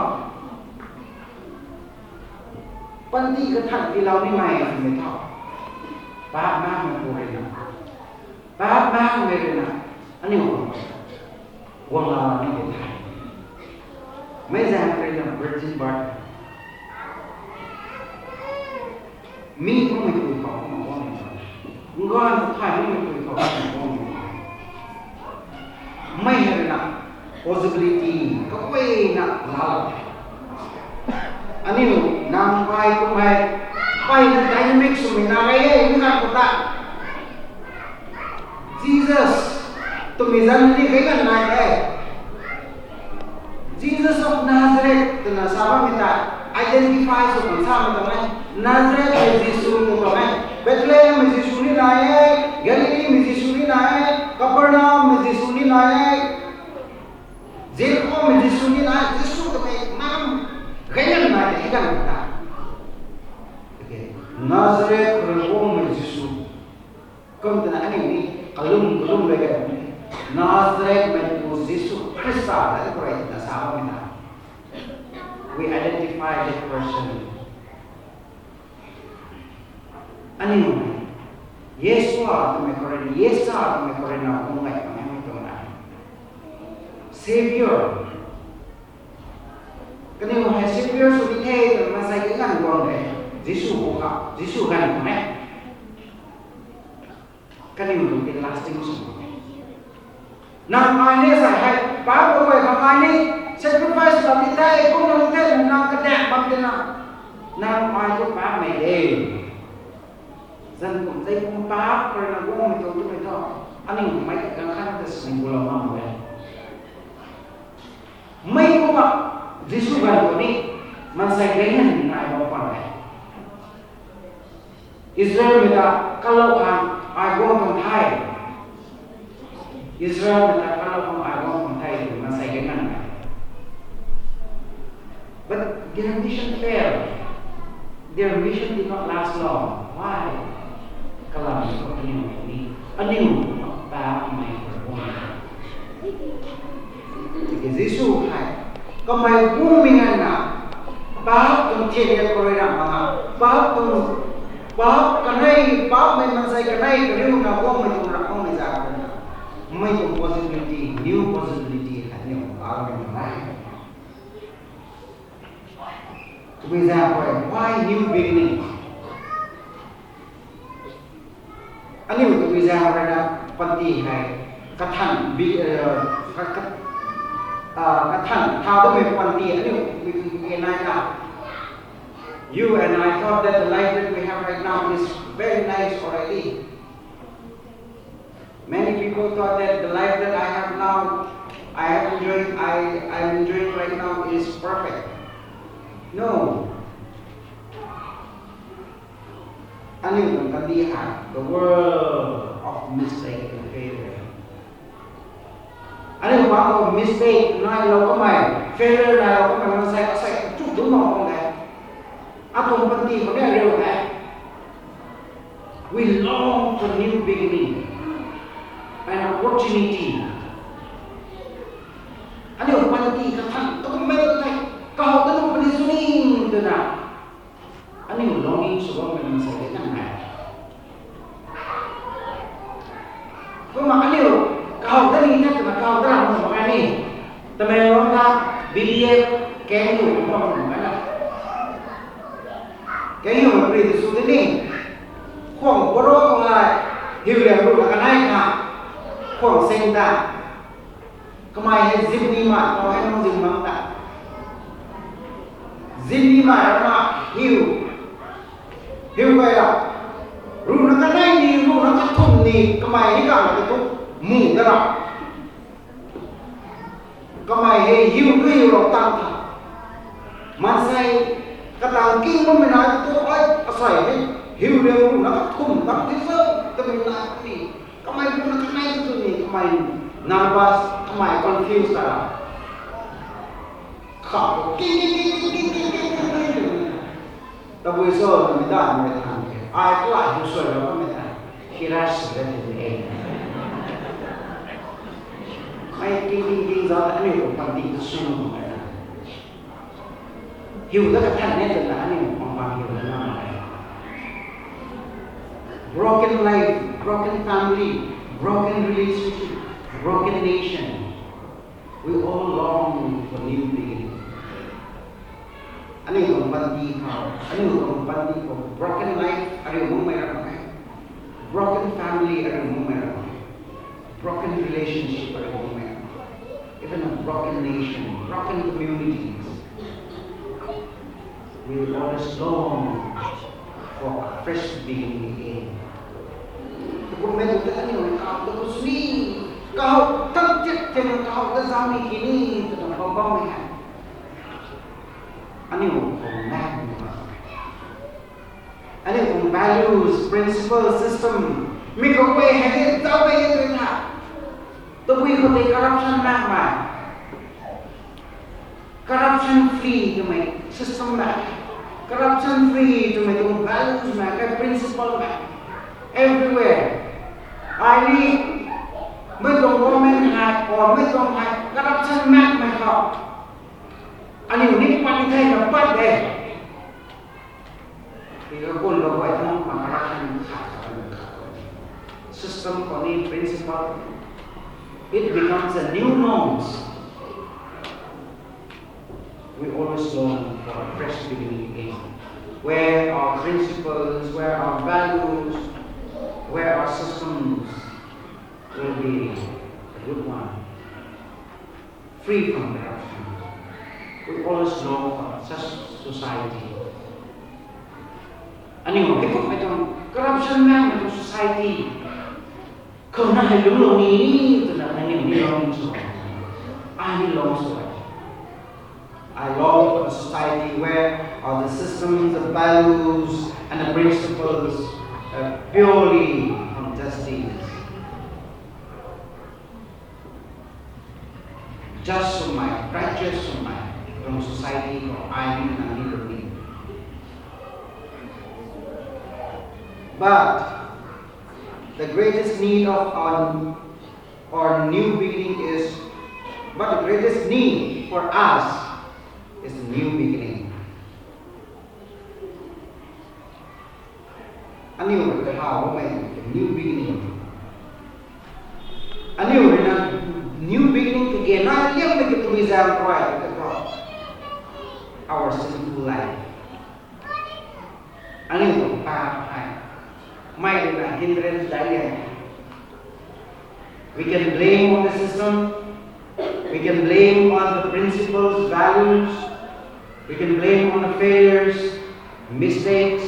Panty kathan tiilou nimei twmei thu. Paap makmei pu rui na. Paap makmei rui na. Aniu guang la ni de the. Mei zaeng rui na virgin birth. Mi kummei pui khou kumna guangmei. Nganv thay kummei pui khou kumna guangmei. Mei hei rui na possibility kaguayna laalou the. Aniu nang ai kummei, ai na dynamic swmei na rei e, mi ganv khou ta. Jesus twmei zanc ni kei ganv nai e. Jesus of Nazareth twna sa bammei ta identify sw kan samei tuang e. Nazareth mei Jisu kum bam e. Bethlehem mei Jisu ni nai e. Galilee mei Jisu ni nai e. Capernaum mei Jisu ni nai e. Jericho mei Jisu ni nai e. Jisu twmei nam kei ganv nai e, kei ganv ta. Nazareth khou rui guangmei Jisu. Kum twna aniu ni kalum kalum rui kan Nazareth mei pu Jisu Khrista ta khou rui twna sa bammei na. We identify that person. Aniu Yeshua twmei khou rui, Yeshua twmei khou rui na guang gay tuang e mei tuang na. Saviour. Kaniw hei Saviour sw di the twna maansei kei ganv guang de. Jisu pu kha, Jisu ganv khou e. Kaniw tuang tin lasting sw. Nang ai ni sa hei, paap kaguay khang ai ni sacrifice bam di the, kum nang the, nang kadaeng bam tina. Nang ai tu paapmei de. Zanc kum tei kum paap khou rui na guangmei tuang twmei thu, aniu mei kang khan ta sini gulou bam de. Mei kumna, Jisu ganv khou ni, maansei kei ganv nai bam pan de. Israelmei ta kalou khang ai guang tuang the. Israelmei ta kalou khang ai guang tuang the, maansei kei ganv nai. But their mission failed. Their mission did not last long. Why? Kalam thu aniu ni, aniu paapmei khou guang. Tiki Jisu hei, kamei guangmei nganvna, paap tuang thiak khou rui ramh makna, paap tuang, paap kanei, paapmei maansei kanei kariuna guangmei tuang ramh makmei zaeng rui na, mei tuang possibility, new possibility hei aniu laalou ni nai. Twmei zaeng khou, why new beginning? Aniu twmei zaeng rui na panty hei kathan bi, eh, ka, ka, Kathan tha damei panty aniu mi tu ke nai na. You and I thought that the life that we have right now is very nice already. Many people thought that the life that I have now, I have enjoyed, I I am enjoying right now is perfect. No. Aniu tuang kandih hei the world of mistake and failure. Aniu bam khou mistake nailou kamei, failure nailou kamei maansei asei chu dungc bam khang de. Atuang panty khou ni ariu e. We long for new beginning, an opportunity. Aniu panty kathan tu kummei tu tei, kahow ta nu puni sw ni twna aniu longing sw bammei maansei de nang e. Kumna aniu kahow ta ni the twna kahow ta ram nuh mak e ni. Tamenglong ta B D F keng nuh bam nuh mak e na. Keng nuhmei pary sw de ni. Khwang baro khou hei hiu liang ruhna kanei kha, khwang sing ta. Kamei hei zipnimei khou hei nung zip mak ta. Zipnimei rana hiu, hiu kay ra, ruhna kanei ni ruhna kathumh ni kamei ni kamei ta tu mu ta ra. Kamei hei hiu tu hiu rou tang tha. Maansei katang king bammei nai tu ai asei hei hiu liang ruhna kathumh tang ti sa, tamei nai ti. Kamei ruhna kanei tu ni kamei nervous, kamei confuse ta ra. Kha king king king king king king king king king. Tabui sw na mi dan mei than ke. Ai kalai hiu suailou kamei tei, hira sw de ti e. Ai king king king za ta aniu tuang panty tu sw nuh mak e na. Hiu ta kathan ni twna aniu pang pang hiu ta na mak e. Broken life, broken family, broken relationship, broken nation. We all long for new beginning. Aniu tuang panty khou, aniu tuang panty khou broken life ariu makmei ra mak e. Broken family ariu makmei ra mak e. Broken relationship ariu makmei ra mak e. Even a broken nation, broken communities. We always long for a fresh beginning again. Kumna tu ta aniu kahow ta ku sw ni, kahow ta tit tena kahow ta zam ni ki ni twna bam bammei hei aniu tuang maek ni mak e. Aniu tuang values, principle, system, mi khou guay hei ni zauc guay ni tui tha. Tabui khou tei corruption maekmei, corruption free twmei system maek, corruption free twmei tuang values maek, principle maek, everywhere. Ai ni, mei tuang government hei or mei tuang hei corruption maekmei khou aniu ni pat ni thei na pat de. Ika kun lo guay tang ma corruption khat khat na khat. System khou ni principle, it becomes a new norms. We always long for a fresh beginning again, where our principles, where our values, where our systems will be a good one, free from corruption. We always long for such society. Aniu hei kummei tuang corruption maekmei tuang society khou na hei lungclou ni twna aniu ni long sw. Ai ni long sw. I long for a society where all the systems, the values, and the principles are purely from justice. Just swmei, righteous swmei tuang society khou ai ni nang ni lungc ni. But the greatest need of our, our new beginning is, but the greatest need for us is a new beginning. Aniu rui kahaw bammei new beginning. Aniu rui na new beginning kage na liammei ki tabui zaeng rui tei thu, our sinful life. Aniu tuang paap hei mei rui na hindrance dai e. We can blame on the system. We can blame on the principles, values. We can blame on the failures, mistakes.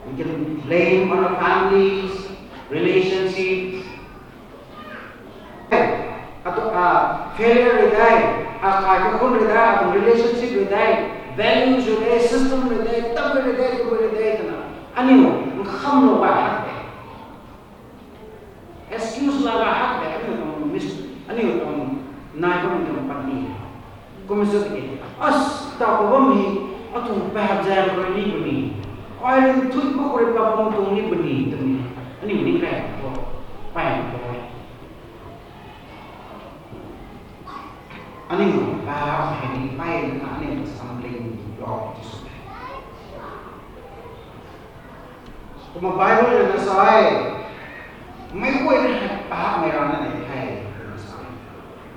We can blame on the families, relationships. Atu, a, failure rui de, a, kai kakhun rui de, atu relationship rui de, values rui de, system rui de, tabui rui de, tabui rui de, twna. Aniu, nkhamlou ba hak de. Excuse la ba hak de, aniu tuang mis-, aniu tuang nai bam tuang panty. Kum sw tiki, as, ta ko bam hi, atuang pap zam rui ni puni. Ai rin thui ko rui pa bam tuang ni puni, twni. Aniu ni kai ko, pai ko. Aniu, ah, hei ni pai na, aniu stumbling block ti sw e. Kumna Bible rui na sa e, meic guayna hei paapmei rana de the, twna sa e.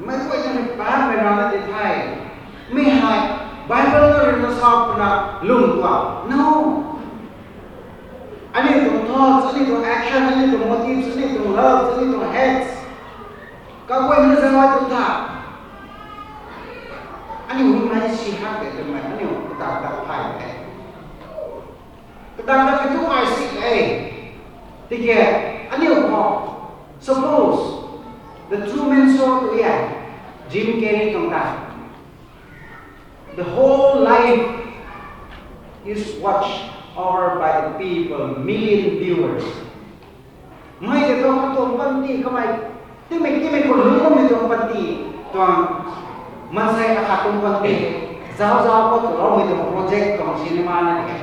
Meic guayna hei paapmei rana de the. Mi hei Bible na rui na sa puna lung tua. No. Aniu tuang thoughts, aniu tuang action, aniu tuang motives, aniu tuang loves, aniu tuang hates. Kaguayna zang ai tuang tha. Aniu ni mei si hak de twmei, aniu kadak dak thay de. Kadak dak tu ai si e. Tiki, aniu khou, suppose, the Truman Show tu e, Jim Carrey tuang ta. The whole life is watched over by the people, million viewers. Mei tei tuang, tuang panty kamei, timei, timei khou lungc bammei tuang panty, tuang maansei akhat tuang panty, zauc zauc khou tuloumei tuang project tuang cinema na de.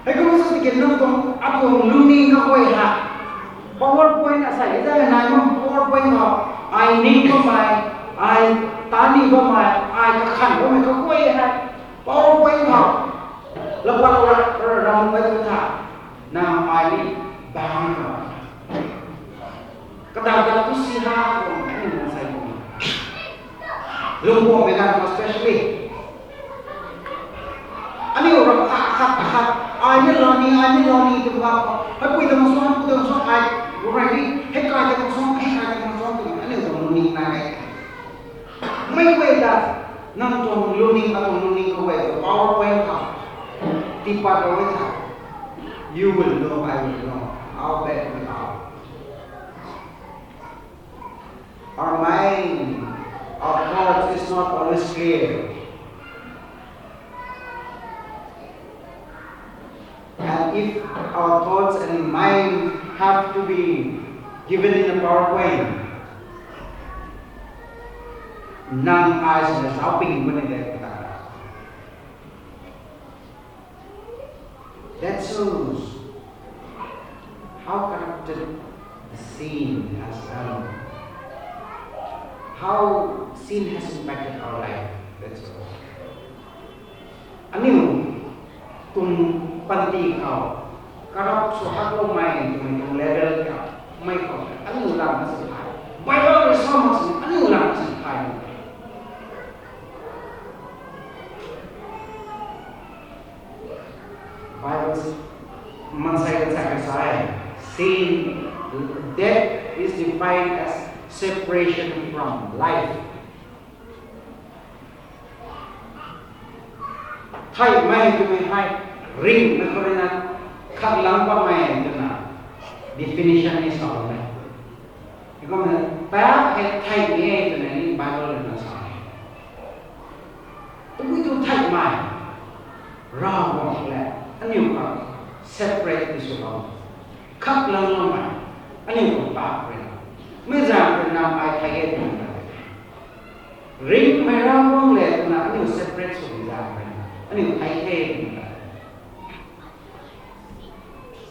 Heikum sw tiki nang tuang, atuang lungning kaguay ha. PowerPoint asei, zai nai mam PowerPoint khou, ai ning bammei, ai tani bammei, ai kakhan bammei kaguay hei. PowerPoint khou, lapat ra, ra, ram mei tu tha. Nang ai ni bang khou. Kadak dak tu si ha khou, aniu maansei khou. Lungpuammei ganv khou especially. Aniu ram khat, khat, khat, ai ni lani, ai ni lani tu ga khou. Hei pui tuang suang, pui tuang suang ai, ru rai ni, hei kai tuang suang, hei kai tuang suang tu, aniu tuang lungning na e. Mei guay ta, nang tuang lungning, atuang lungning kaguay ta, PowerPoint khou. Tiipat rou e tha. You will know, I will know. How bad we are. Our mind, our thoughts is not always clear. And if our thoughts and mind have to be given in a PowerPoint, nang ai swna zauc ping puni de ta. That shows how corrupted the sin has done, how sin has impacted our life. That's all. Aniu tuang panty khou corrupt sw hakloumei twmei tuang level khou mei khou aniu lam na sin thay. Bible rui sa mak sini aniu lam na sin thay. Bible maansei kan sa kan sa e, sin, death is defined as separation from life. Theihmei twmei hei ringmei khou rui na khat lang bammei twna definition ni sa bammei. Kumna paap hei theihmei e twna ni Bible rui na sa e. Tabui tu theihmei, Ravguangc le aniu khang separate ti sw bam, khat lang loumei, aniu khang paap rui na, mei zaeng rui na ai thei e twna, ringmei Ravguangc le twna aniu separate swmei zaeng rui na aniu thei the twna.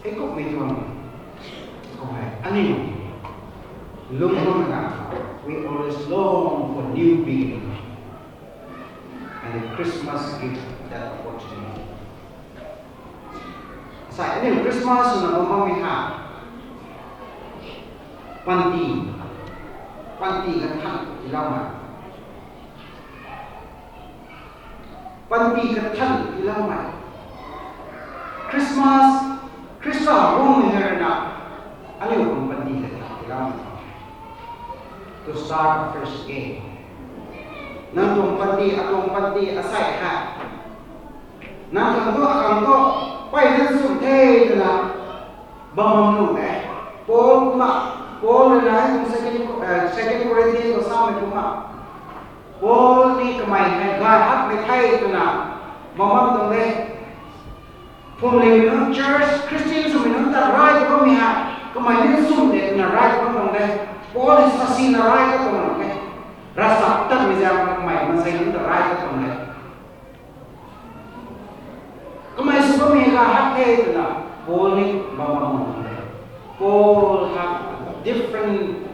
Heikumhmei tuang khou hei aniu lungc bam na, we always long for new beginning, and the Christmas gives that opportunity. Sai aniu Christmas swna bam bammei ha, panty, panty kathan tiiloumei, panty kathan tiiloumei. Christmas, Khrista guangmei hei rui na aniu khang panty kathan tiiloumei. to start afresh again. Nang tuang panty, atuang panty asei hei, nang khang thu, akhang thu, peyna sw the twna bam bam nuh e. Paul kumna, Paul rui na hei tuang second, eh, second Corinthians khou samei kumna, Paul ni kamei hei gay hakmei the twna bam bam tuang de. Phuamling nunc, church, Christian swmei nunc ta rai ta bammei hei, kamei ni sw de twna rai ta bam tuang de. Paul ni sasina rai ta tuang de. Ravchaptatmei zaeng kamei maansei nunc ta rai ta tuang de. Kamei sw bammei gay hak the twna Paul ni bam bam tuang de. Paul have a different,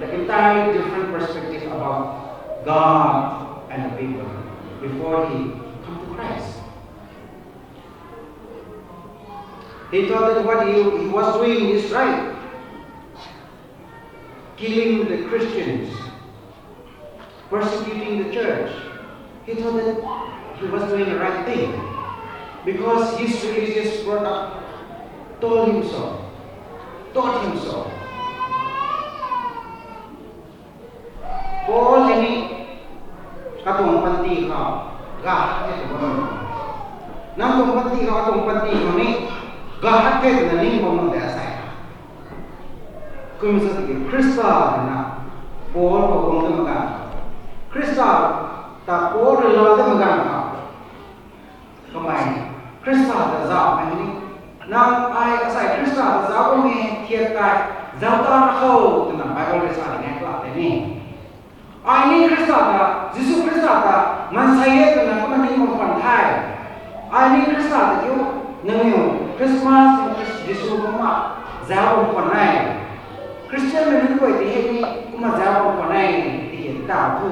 the entirely different perspective about God and the people before he come to Christ. He thought that what he, he was doing is right. Killing the Christians, persecuting the church. He thought that he was doing the right thing because his religious brought up told him so, taught him so. Paul hei ni katuang panty khou gay hak the twna bam bam. Nang tuang panty khou, atuang panty khou ni gay hak the twna ning bam bam de asei. Kumna sa tiki Khrista rui na Paul khou guang damei ganv, Khrista ta Paul rui laa damei ganv khou, kamei Khrista ta zauhmei ni, nang ai asei Khrista ta zauc bammei thiak tei zauc ta ra kho twna Bible rui sa ni e, kalak tei ni. Ai ni Khrista ta, Jisu Khrista ta maansei e twna kumna ning bam khwan the. Ai ni Khrista ta kiu, nangniw Christmas, Jisu kumna zauc bam khwan e. Christian mei nunc guay tei hei ni kumna zauc bam khwan e, tiki ta thu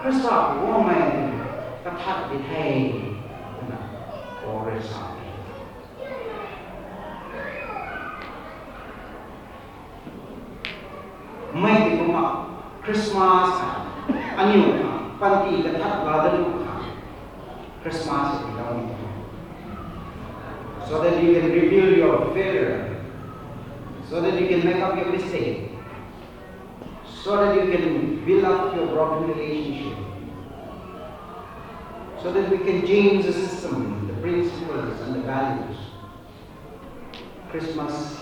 Khrista khou guangmei kathat di the twna Paul rui sa e. Mei tei kumna Christmas hei aniu khang panty kathat laa dat nuh khang Christmas hei tiilou ni tuang, so that you can rebuild your failure, so that you can make up your mistake, so that you can build up your broken relationship, so that we can change the system, the principles and the values. Christmas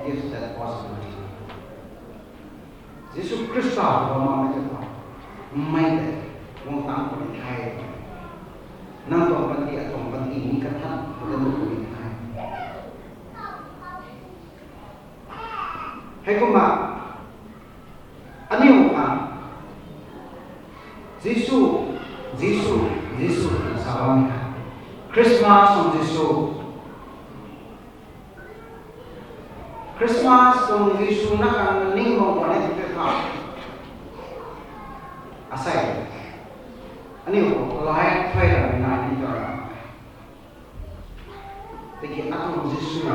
gives that possibility. Jisu Khrista khou bammei ta, mei tei guang tang puni the. Nang tuang panty, atuang panty ni kathat puni the. Heikumna aniu khang Jisu, Jisu, Jisu twna sa bammei hei, Christmas tuang Jisu, Christmas tuang Jisu na khang ning bam khwan e tw tha, asei aniu khou kalai thuy ramei nai ni tuang ra. Tiki atuang Jisu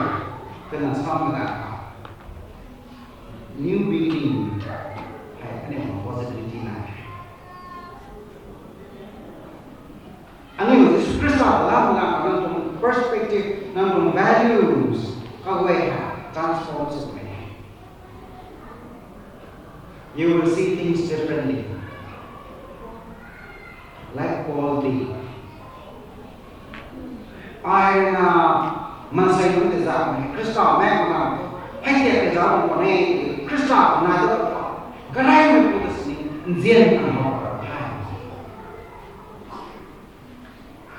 twna samei ganv khou, new beginning hei aniu khang possibility nai. Aniu Jisu Khrista ta lamei ganv khou nang tuang perspective, nang tuang values kaguay hei transform swmei, you will see things differently. Like Paul did. Ai na maansei nunc tei zauhmei, Khrista mei mak na, hei tiak tei zauc bam khwan e, Khrista nai dat khou, kareymei pu ta sini nzian na how ra the.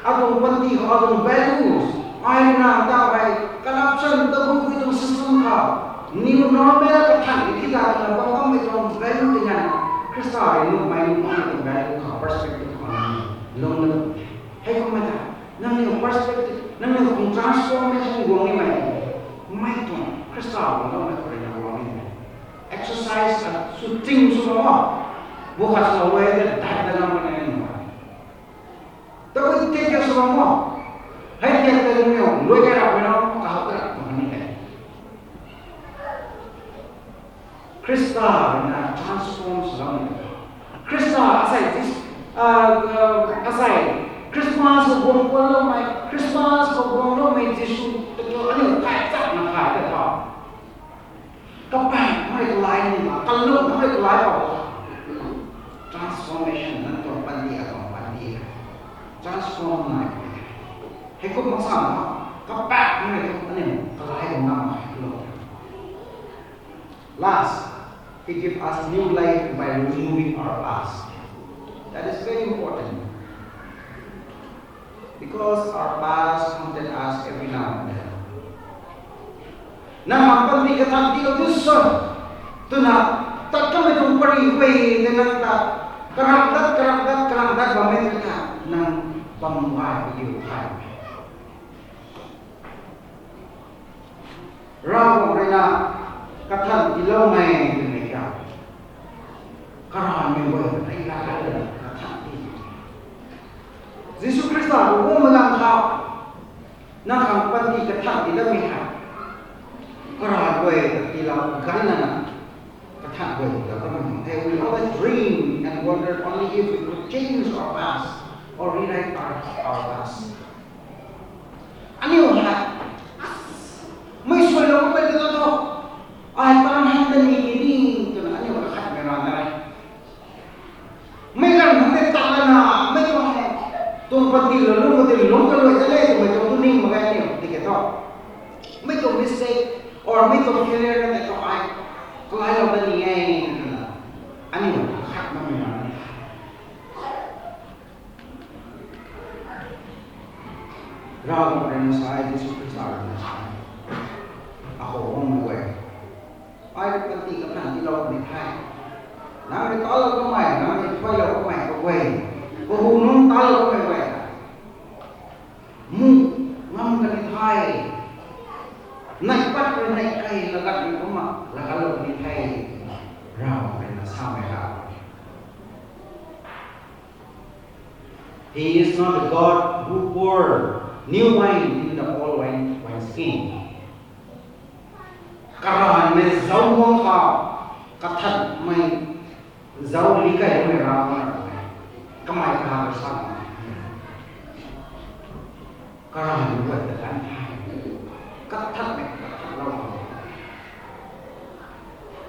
Atuang panty khou atuang values, ai na ta hei corruption, tabui pui tuang system khou, new normal kathan ki ta na bam bammei tuang value tei na, Khrista rui nuhmei nuhmei tuang value khou, perspective khou lung na. Heikumna ta, nangniw perspective, nangniw tuang transformation guang nimei, mei tuang Khrista guang loumei khou rui na guang nimei. Exercise a sw ting sw bam o, bu khat sw e tei dai ta na ma ne nai. Tabui tiak tiak sw bam o, hei tiak tei nangniw luai kai rap na, kahaw kai rap na ni tei. Khrista rui na transform swloumei. Khrista asei, asei Christmas khou guang puanloumei, Christmas khou guangloumei Jisu ta kiu aniu kai chakna khay ta tha. Kapaeng mei kalai ni ma, kalung mei kalai bam. transform nai. Hei kum maksam, kapak nai tu aniu kalai dong na mai lo. Last, he give us new life by removing our past. That is very important. Because our past haunted us every now and then. Nang hang panty kathan tiilou tu sa, twna, tat kamei tuang pary guay tei nang ta, karang dat, karang dat, karang dat bammei tei ta, nang bam gay diu thay. Ravguangc rui na kathan tiiloumei twmei kiu, karanvmei guay tei la la la kathan ti. Jisu Khrista rui guangmei ganv khou, nang khang panty kathan tii datmei hei, karanv guay ta tiilou ganv lana, kathan guay ta tiilou ganv lana, we always dream and wonder only if we could change our past or rewrite our, our past. Aniu hei, mei suailou kummei ta thu, ai taanv hang ta ni ni twna aniu kakhatmei rana e. Mei ganv hang tei tat lana, mei tuang, tuang panty lou lung, panty lung kalui ta le twmei tuang tu ning mak ge aniu tiki thu. Mei tuang mistake, or mei tuang failure na tei thu ai kalailou ta ni e twna, aniu kakhatmei rana e. Ravguangc rui na sa e, Jisu Khrista rui na sa e, akhou guangmei guay, ai rui panty kathan tiilou puni the. Nang rui talou kamei, nang rui thuailou kamei kaguay, kahu nunc talou kamei guay, mu ngam kani the. Nai pat rui nai kai lagat rui kumna lagatlou puni the. Ravguangc rui na samei ha. He is not a God who pour new wine in the old wine, wine skin. Karanvmei zauc guang khou kathanmei zauc li kaymei Ravguangc e. Kamei kaha rui sa, karanvmei guay ta kan the, kathanmei kathanlou khou,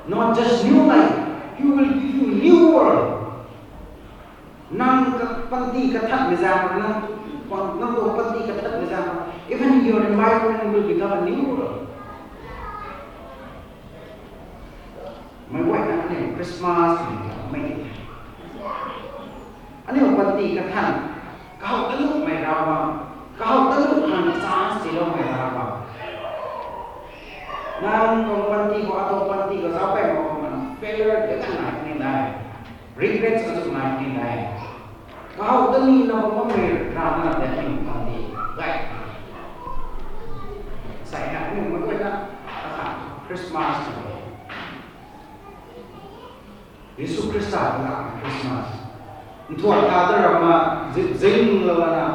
not just new life, he will give you new world. Nang ka panty kathanmei zaeng, nang, nang tuang panty kathanmei zaeng, even your environment will become a new world. Meic guayna aniu Christmas twmei mei, aniu panty kathan, kahow ta nuhmei Ravguangc, kahow ta nuh khang chance tiiloumei Ravguangc. Nang tuang panty khou, atuang panty khou zauc pey mak khang nang failure de kan nai ni de, regrets azuh nai ni de. Kahow ta ni na bam bammei Ravguangc na de aniu panty gay. Sai na aniu meic guayna akhat Christmas twmei, Jisu Khrista ta lam Christmas, nthuan ta ta ramna zip zinglou lana,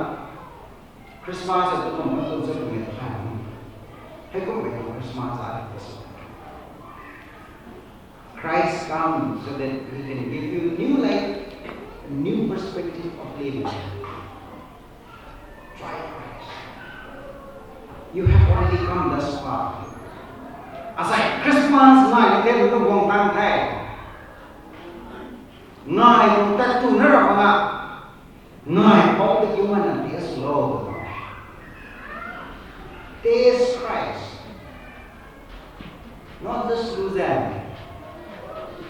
Christmas a tu kum tu zip mei ta, hei kummei tuang Christmas a ta sa, Christ come so that he can give you new life, a new perspective of living. Try Christ. You have already come thus far. Asei Christmas ngai the tu guang tang the. Ngai tuang tat tu na ra mak na. Ngai pou ta kiu mana taste lou. Taste Christ. Not just Luzan,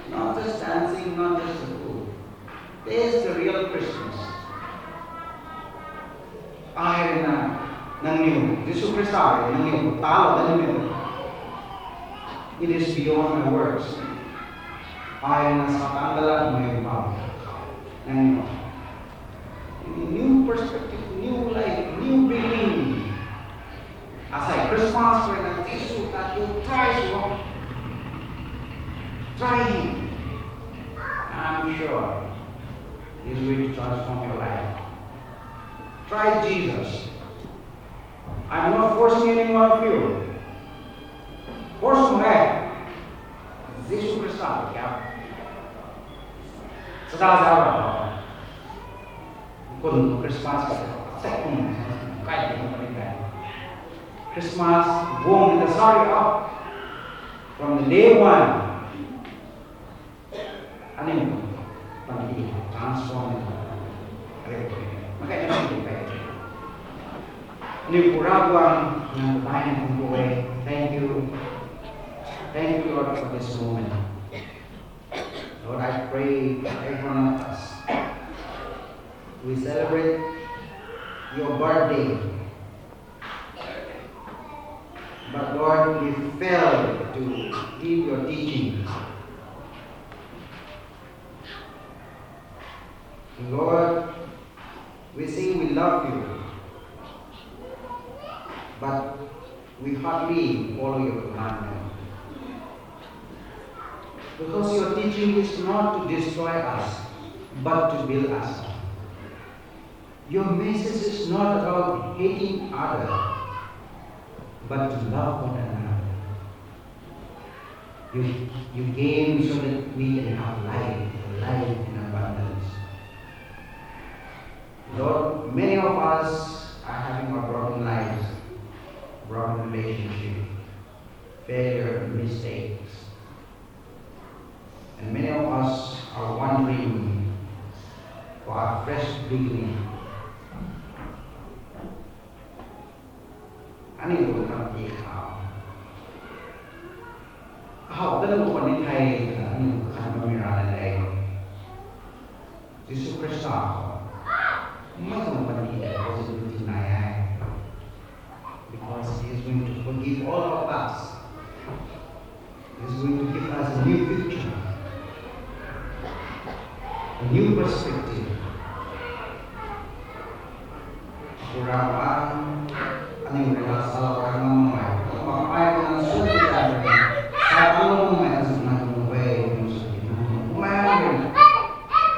not just dancing, not just the food. Taste the real Christmas. Ai rui na nangniw, Jisu Khrista rui nangniw ta lou da nimei, it is beyond my words. Ai rui na Satan ta latmei bam, nangniw, new perspective, new life, new beginning. Asei Christmas rui na Jisu ta kiu try sw o. Try him. I'm sure he's going to transform your life. Try Jesus. I'm not forcing any one of you. Force mak e. Jisu Khrista ta kiu sa da zauc ra. Kum Christmas ka, asei kum kai di kum puni de. Christmas guang ta sa ri o. From the day one, aniu panty transform na re. Makai na ni kai. Ni pura buang nang bai na kung kuwe. Thank you. Thank you, Lord, for this moment. Lord, I pray for every one of us. We celebrate your birthday. But Lord, we fail to live your teaching. Lord, we say we love you, but we hardly follow your commandment. Because your teaching is not to destroy us, but to build us up. Your message is not about hating others, but to love one another. You, you came so that we can have life, life in abundance. Lord, many of us are having our broken lives, broken relationship, failure, mistakes. And many of us are wondering for a fresh beginning. Aniu tuang panty khou, how ta lu khwan ni thei, aniu khan bammei rana le. Jisu Khrista, mei tuang panty le positivity nai e. Because he is going to forgive all of us. He is going to give us a new future, a new perspective. Pura ba, aniu rui na salou kan makmei, kumna ai na sw kan, salou makmei azu na nunc e, nunc sw na nunc e.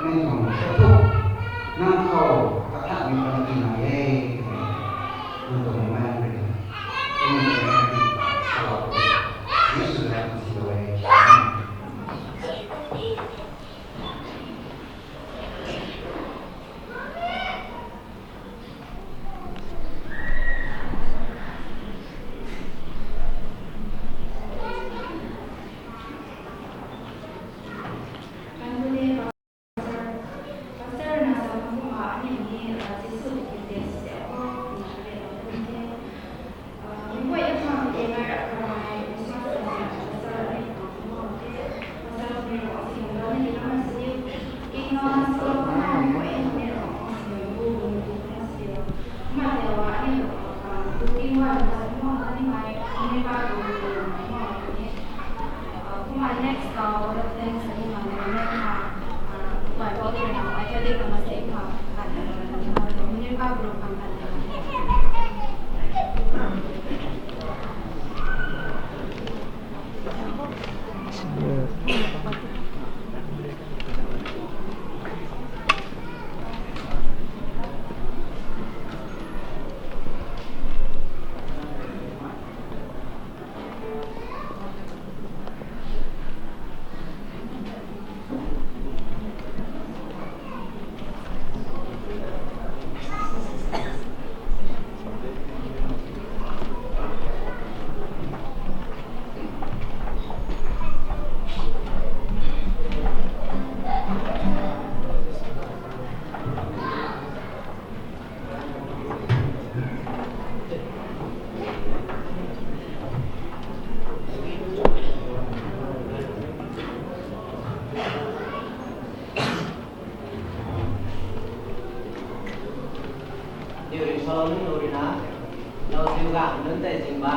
Mei tuang kathuk, nang khou kathanmei panty nai e, nang tuang mei rui, nang tuang mei rui, salou, Jisu na nunc sw e. Diu ri salou nunc lu rui na, lou diu ga nunc tei zing ba.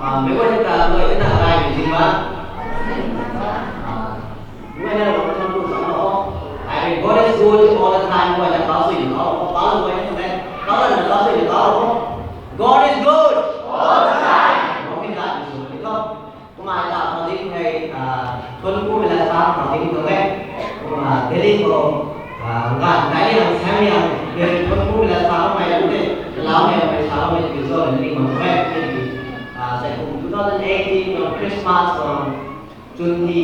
Ah, meic guay ta loi na rai ni ma. Meic guay na loi na tu sa lo. I mean, God is good all the time. Meic guay na kau sui ni kau, kau loi na, kau na kau sui ni kau. God is good all the time. Meic guay na sui ni kau. Kumna ta khou ding hei, ah, thuanc ku mei la sa khou ding tuang e. Kumna Delhi khou, ah, ngan dai ni ang sam yang, thuanc ku mei la sa khou mei lam de, lau mei mei sa khou mei tiki zo ni mak e. Ah, sai kum two thousand eighteen tuang Christmas tuang chun ni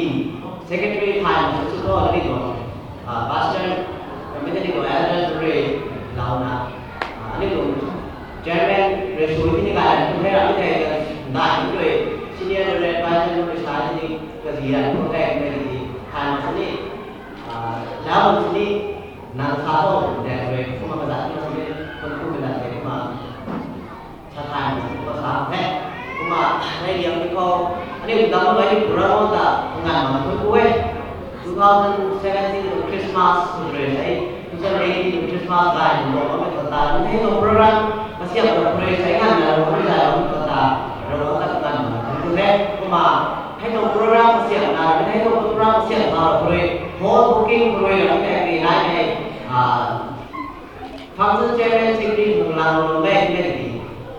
secretary thay mak sw thu ni tuang, ah, pastor, committee ni tuang elders rui lau na, ah, ni tuang chairman rui sui tini kai tu hei ram ni thei kan dai ni rui senior level advisor rui sa tini kazi ran tu hei kan ni thay mak sini, ah, lau mak sini nang sa tu de rui kumna kazat na sini kan tu kazat de kumna sa thay mak sini kumna sa the. Kumna hei liang ni khou aniu dam mai ni program ta ngan mak tu ku e. Two thousand seventeen Christmas rui sei, two thousand eighteen Christmas lai ni lo mei ta ta ni hei lo program masiam lo rui sei ngan na lo mei ta ta lo ta ngan mak tu the. Kumna hei lo program masiam na hei lo program masiam na lo rui hall booking rui lo mei ta ni lai nei, ah, function chairman secretary mung lang lo mei mei ti.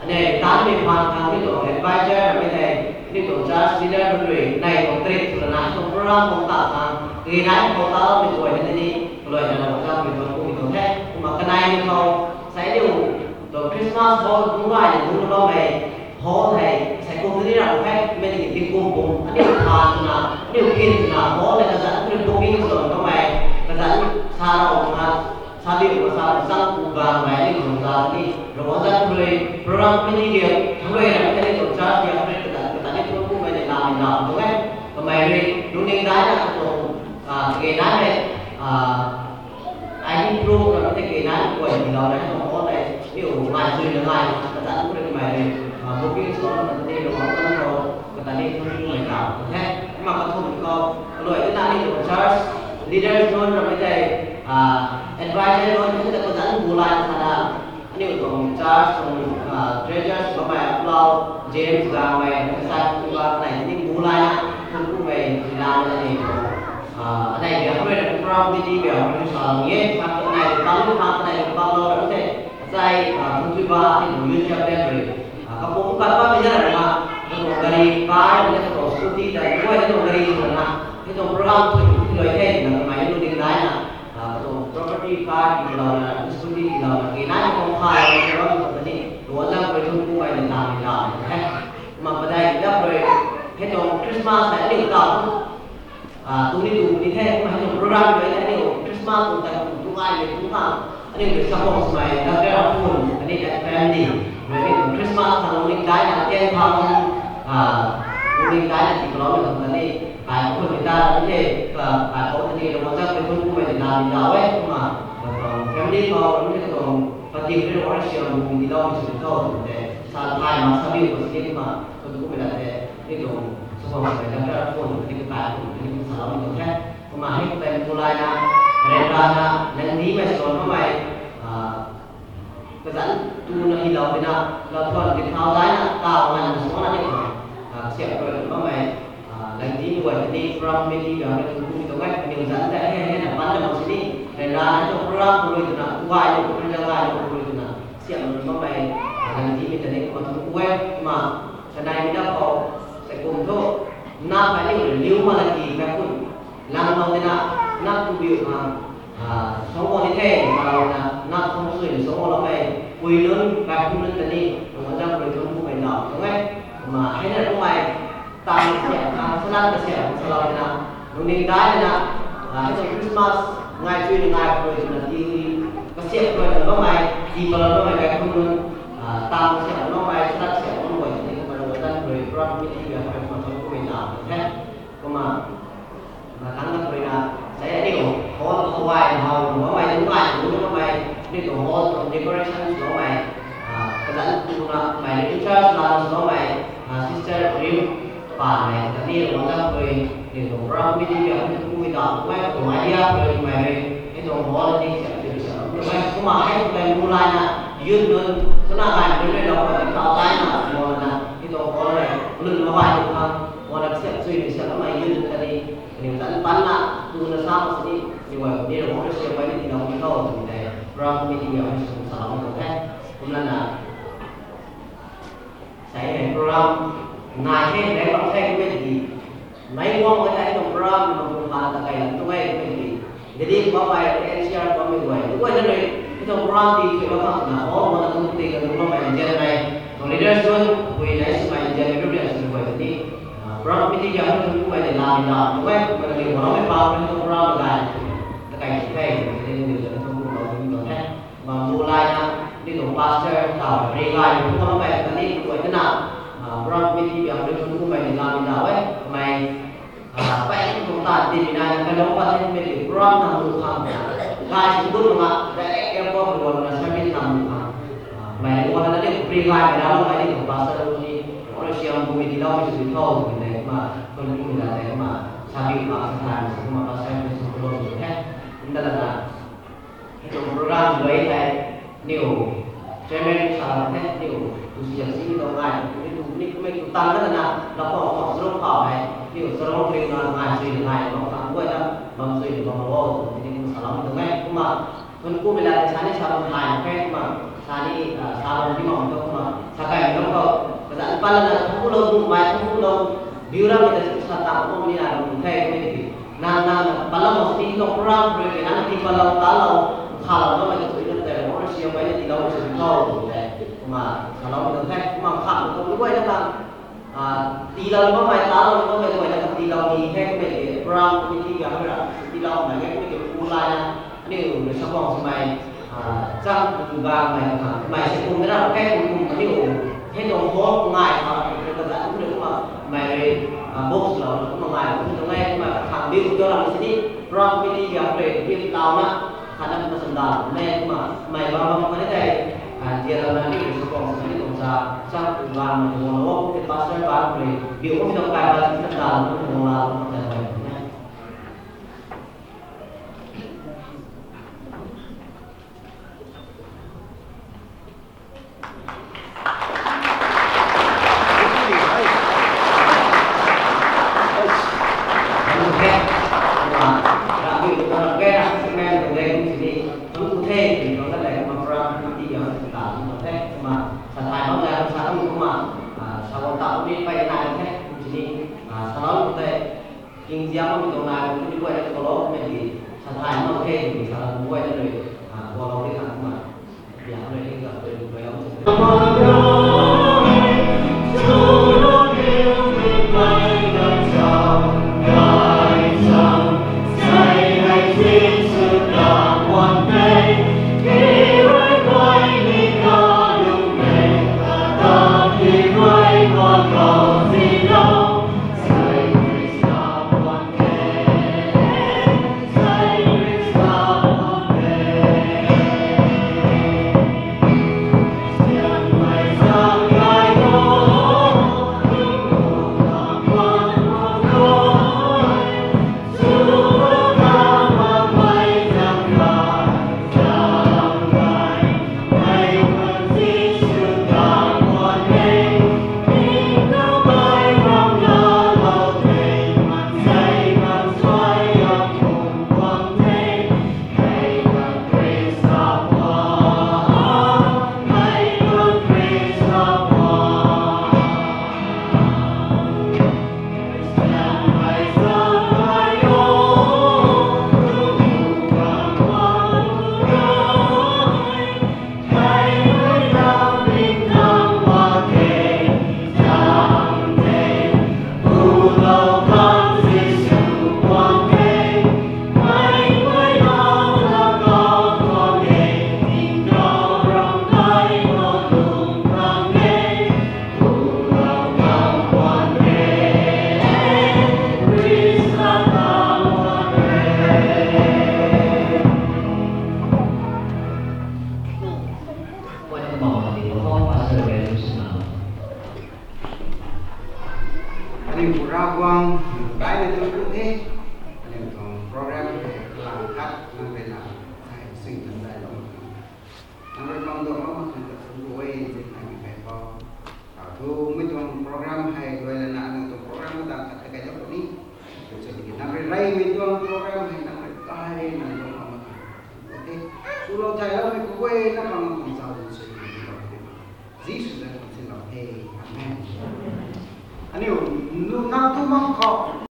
Ane tan mei phaan khang ni tuang advisor mei tei ni tuang church leader rui nei tuang trip tu na tuang program tuang ta khang ni nai khou ta lo mei guay ni ni loi na lo ka mei tuang ku mei tuang the. Kumna kanei ni khou sai ni tuang Christmas hall bung lai ni bung lo mei hall hei sai kum ni ra hei mei ni ti kum bung ani phaan na ni kin na hall hei kazat ni booking zone kamei kazat sa lo na Sa di ko sa sang ku gang mai ni kung ta ni, Ravguangc zat rui program committee ge, thang rui na kani tuang church ge, kani tuang ku mai ni lam ni lam tuang e. Kamei rui lungning dai na tuang, ah, kage nai e, ah, I D proof na kage nai kuay ni lau na tuang ko nai, ni u ngai zui na ngai, kata rui kamei rui, ah, booking slot na ni Ravguangc zat rui, kata ni tuang ku mai lam tuang e. Kumna kathumh khou, kalui na ni tuang church leaders nunc ramei tei, ah, advisor nunc ramei tei kazanc bu lai sana, aniu tuang church tuang, ah, treasurers bammei Aplau James Gangmei, Kasai Kuba nai ni bu lai na, tuang kumei lam na ni, ah, anei biak rui na program titi biak rui sa ni e, sa kanei pang, sa kanei pang lo ramei tei, Sai, ah, Thungtui ba, ni tuang youth chaplain rui. Ah, kapum kat pa mi na rana, ni tuang gari, car, ni tuang scooty, ta, ni tuang gari rana, ni tuang program tu, ni loi the, na kamei ni lungning dai na, ah, tuang property, car, ni lau na, scooty, ni lau na, ki nai tuang kha, ni lau na, ni tuang zang rui tuang ku mai ni lam, ni lam, ni he. Kumna padai ni dap rui, Hei tuang Christmas hei aniu ta, ah, tu ni tu ni the, kumna hei tuang program hei aniu Christmas tuang ta tu ai le tu ta, aniu le support swmei, doctor Aphun, ani at family, aniu Christmas ta lungning dai na ten thousand, ah, lungning dai na ti kalo na ta ni, ai Aphun ni ta ni the, ka, ai Aphun ni lo ma ta ni kun kumna ni na ni da we, kumna, ah, family khou, ni tuang, pati ni lo siam bu ni lo ni su ni tho, te, sa thai ma sa bi ko si kumna, kun kumna te, ni tuang, support swmei, doctor Aphun, ni ka ta, ni ka sa lo ni tuang the. Kumna hei pen kulai na, ryanrana, nang ni mei suan na mei, ah, kazan tu na hi lo tina, lo tuan ti thau dai na, tau ngan na suan na ni kumna, ah, siap rui na mei, ah, lang ti mei guay ni, program committee ga mei tu ni tuang e, ni zan ta he he na pan na mo si ni, ryanrana tu program tu rui tu na, tu ai tu, ryanrana tu rui tu na, siap rui na mei, ah, lang ti mei ta ni kumna tu e, kumna, kanai mi na khou, sai kum thu, na ka ni rui liu ma la ki, ka kun, lang nau tina, na tu biu khang, ah, song o ni the, sa lau na, na song sui, song o lau mei, pui nunc, kai pui nunc ta ni, nung a zang pui nunc bu mei lau, nung e, ma, hei na nung mei, tang siam, tang salat ka siam, sa lau na, nung ning dai na, ah, hei Christmas, ngai chui na ngai pui na ti, ka siam pui na lau mei, ti pa lau mei, kai pui nunc, ah, tang siam lau mei, salat siam lau mei, ni ma lau zan pui, program committee ga pui ma lau bu mei lau, the, kumna, Ma thangc na pui na, sai aniu, hall khou ai, hall khou ai, tu ai, tu na mei, ni tu hall tu decoration swlou mei, ah, kazanc tu na mei, literature swlou mei, ah, sister Rim, pa mei, kani lo na pui, ni tu program committee mei, ni tu pui da, tu ai, tu idea pui mei, ni tu hall ni siam, siam, siam, tu mei, kumna hei tu mei, mulai na, youth nunc, tu na ai, ni lo, ni tau tai na, mo na, ni tu hall mei, nunc lo ai, tu khang, mo na siam, sui, siam, mei, youth nunc kani, Aniu tan pan na, tu na sa ma sini, aniu guay ni rui siam pai ni ti na hung thau tw tei, program committee mei hei sw sa lou ni tuang the. Kumna na, sai hei program, nai the, nai bam the, kumna ti. Nai guang ka the, tuang program, na kum pha ta kai lam tuang e, kumna ti. Jadi, bam pai, N C R bam mei guay, guay na rui, tuang program ti, ti bam na, oh, mana tu ti ka tu bam pai, jan nai, tuang leaders tuang, pui nai, sw pai, jan nai, rui, rui, sw pai, ni. Ah, program committee ga hei tuang kumna ni la ni la, kumna ni kumna ni pa, ni tuang program ga, ta kai ti the, ni ni ni tuang kumna ni tuang the. Ma mulai na, ni tuang pastor, ta, ri ga, ni tuang kumna ni, ni tuang na, ah, program committee ga hei tuang kumna ni la ni la, we, mei, ah, pai ni tuang ta, ti ni na, ka long pa the, ni program na mu khang, ga, si gun ma, direct airport ru na service na mu khang. Ah, mei, kumna ni, ri ga, mei na, mei ni tuang pastor ni, Ora siam bu mei ti lau mei sw di thau sw di tei kumna, kun ni mei la tei kumna, sa bi kumna, sa thai mei sw kumna, pastor mei sw kumna sw the. Kumna la na, hei tuang program lui tei, niu, chairman sa la the, niu, tu siam si ni tuang ngai, ni tu, ni kumna tu tang na na, la khou khou sarung khou hei, niu, sarung kring na ngai sw ni ngai, bam khang guay na, bam sw ni bam lo, ni kumna sa lau mei tuang e, kumna, Kun ku mei la sa ni sa bam hai, okay, kumna, sa ni, ah, sa bam ni bam tu kumna, sa kai ni bam khou, kazanc pan la na, thang ku lou, bu mai, thang ku lou, biu ram ni ta sa ta bam ni na bam the, kumna ti. Na, na, na, pan la mo sini tuang program, program na ti pan lou, ta lou, kha lou, na mai tu na tei, mo siam pai ni ti lou, sini lou, kumna, sa lou, kumna, kumna, kha lou, kumna, kumna, Ah, ti lou ni bammei, ta lou ni bammei, guay na ti lou ni the, kummei ki program committee ga hei ra, ti lou mei ge, kummei ki pu lai na, aniu rui sa bang swmei, ah, chang pu bang mei khang, mei se kum na ra, kei kum kum aniu, hei tuang hall ngai khang, kei ta zan kum ni kumna, mei rui, ah, box lou na kumna ngai, kum tuang ngai, kumna khang biu tu lam sini, program committee ga hei rui, gift lou na, Khatna kumna sandal mei kumna mei bam bam kumna tei, ah, zia lam na ni rui sa bang sa ni tuang sa, sa kum bam mei tuang lo, te pastor bam rui, biu kumna kai bam sandal kumna tuang la kumna tei bam kumna. King ziam mi tuang nai, kung ni guay na follow mei di, sa thay mak the, sa lam guay na rui, ah, follow di khang kumna, biak rui di khang rui, rui lam se. Pu the, aniu tuang program hei kalam khat nang rui na, sai sing tan dai lou. Nang rui bam duang lou mak khang ta thun ru e, zin nai mi kai pau. Kau thu mei tuang program hei luai lana aniu tuang program ma dan khat kai lou ni. Pu se tiki nang rui rey mei tuang program hei nang rui kai rui nang duang lou mak khang. Pu the, pu lou thai lou mei pu e, na bam tuang zau dun se ni lou the. Jisu zanc khou sin lou the. Amen. Aniu, nu nang tu mang khou.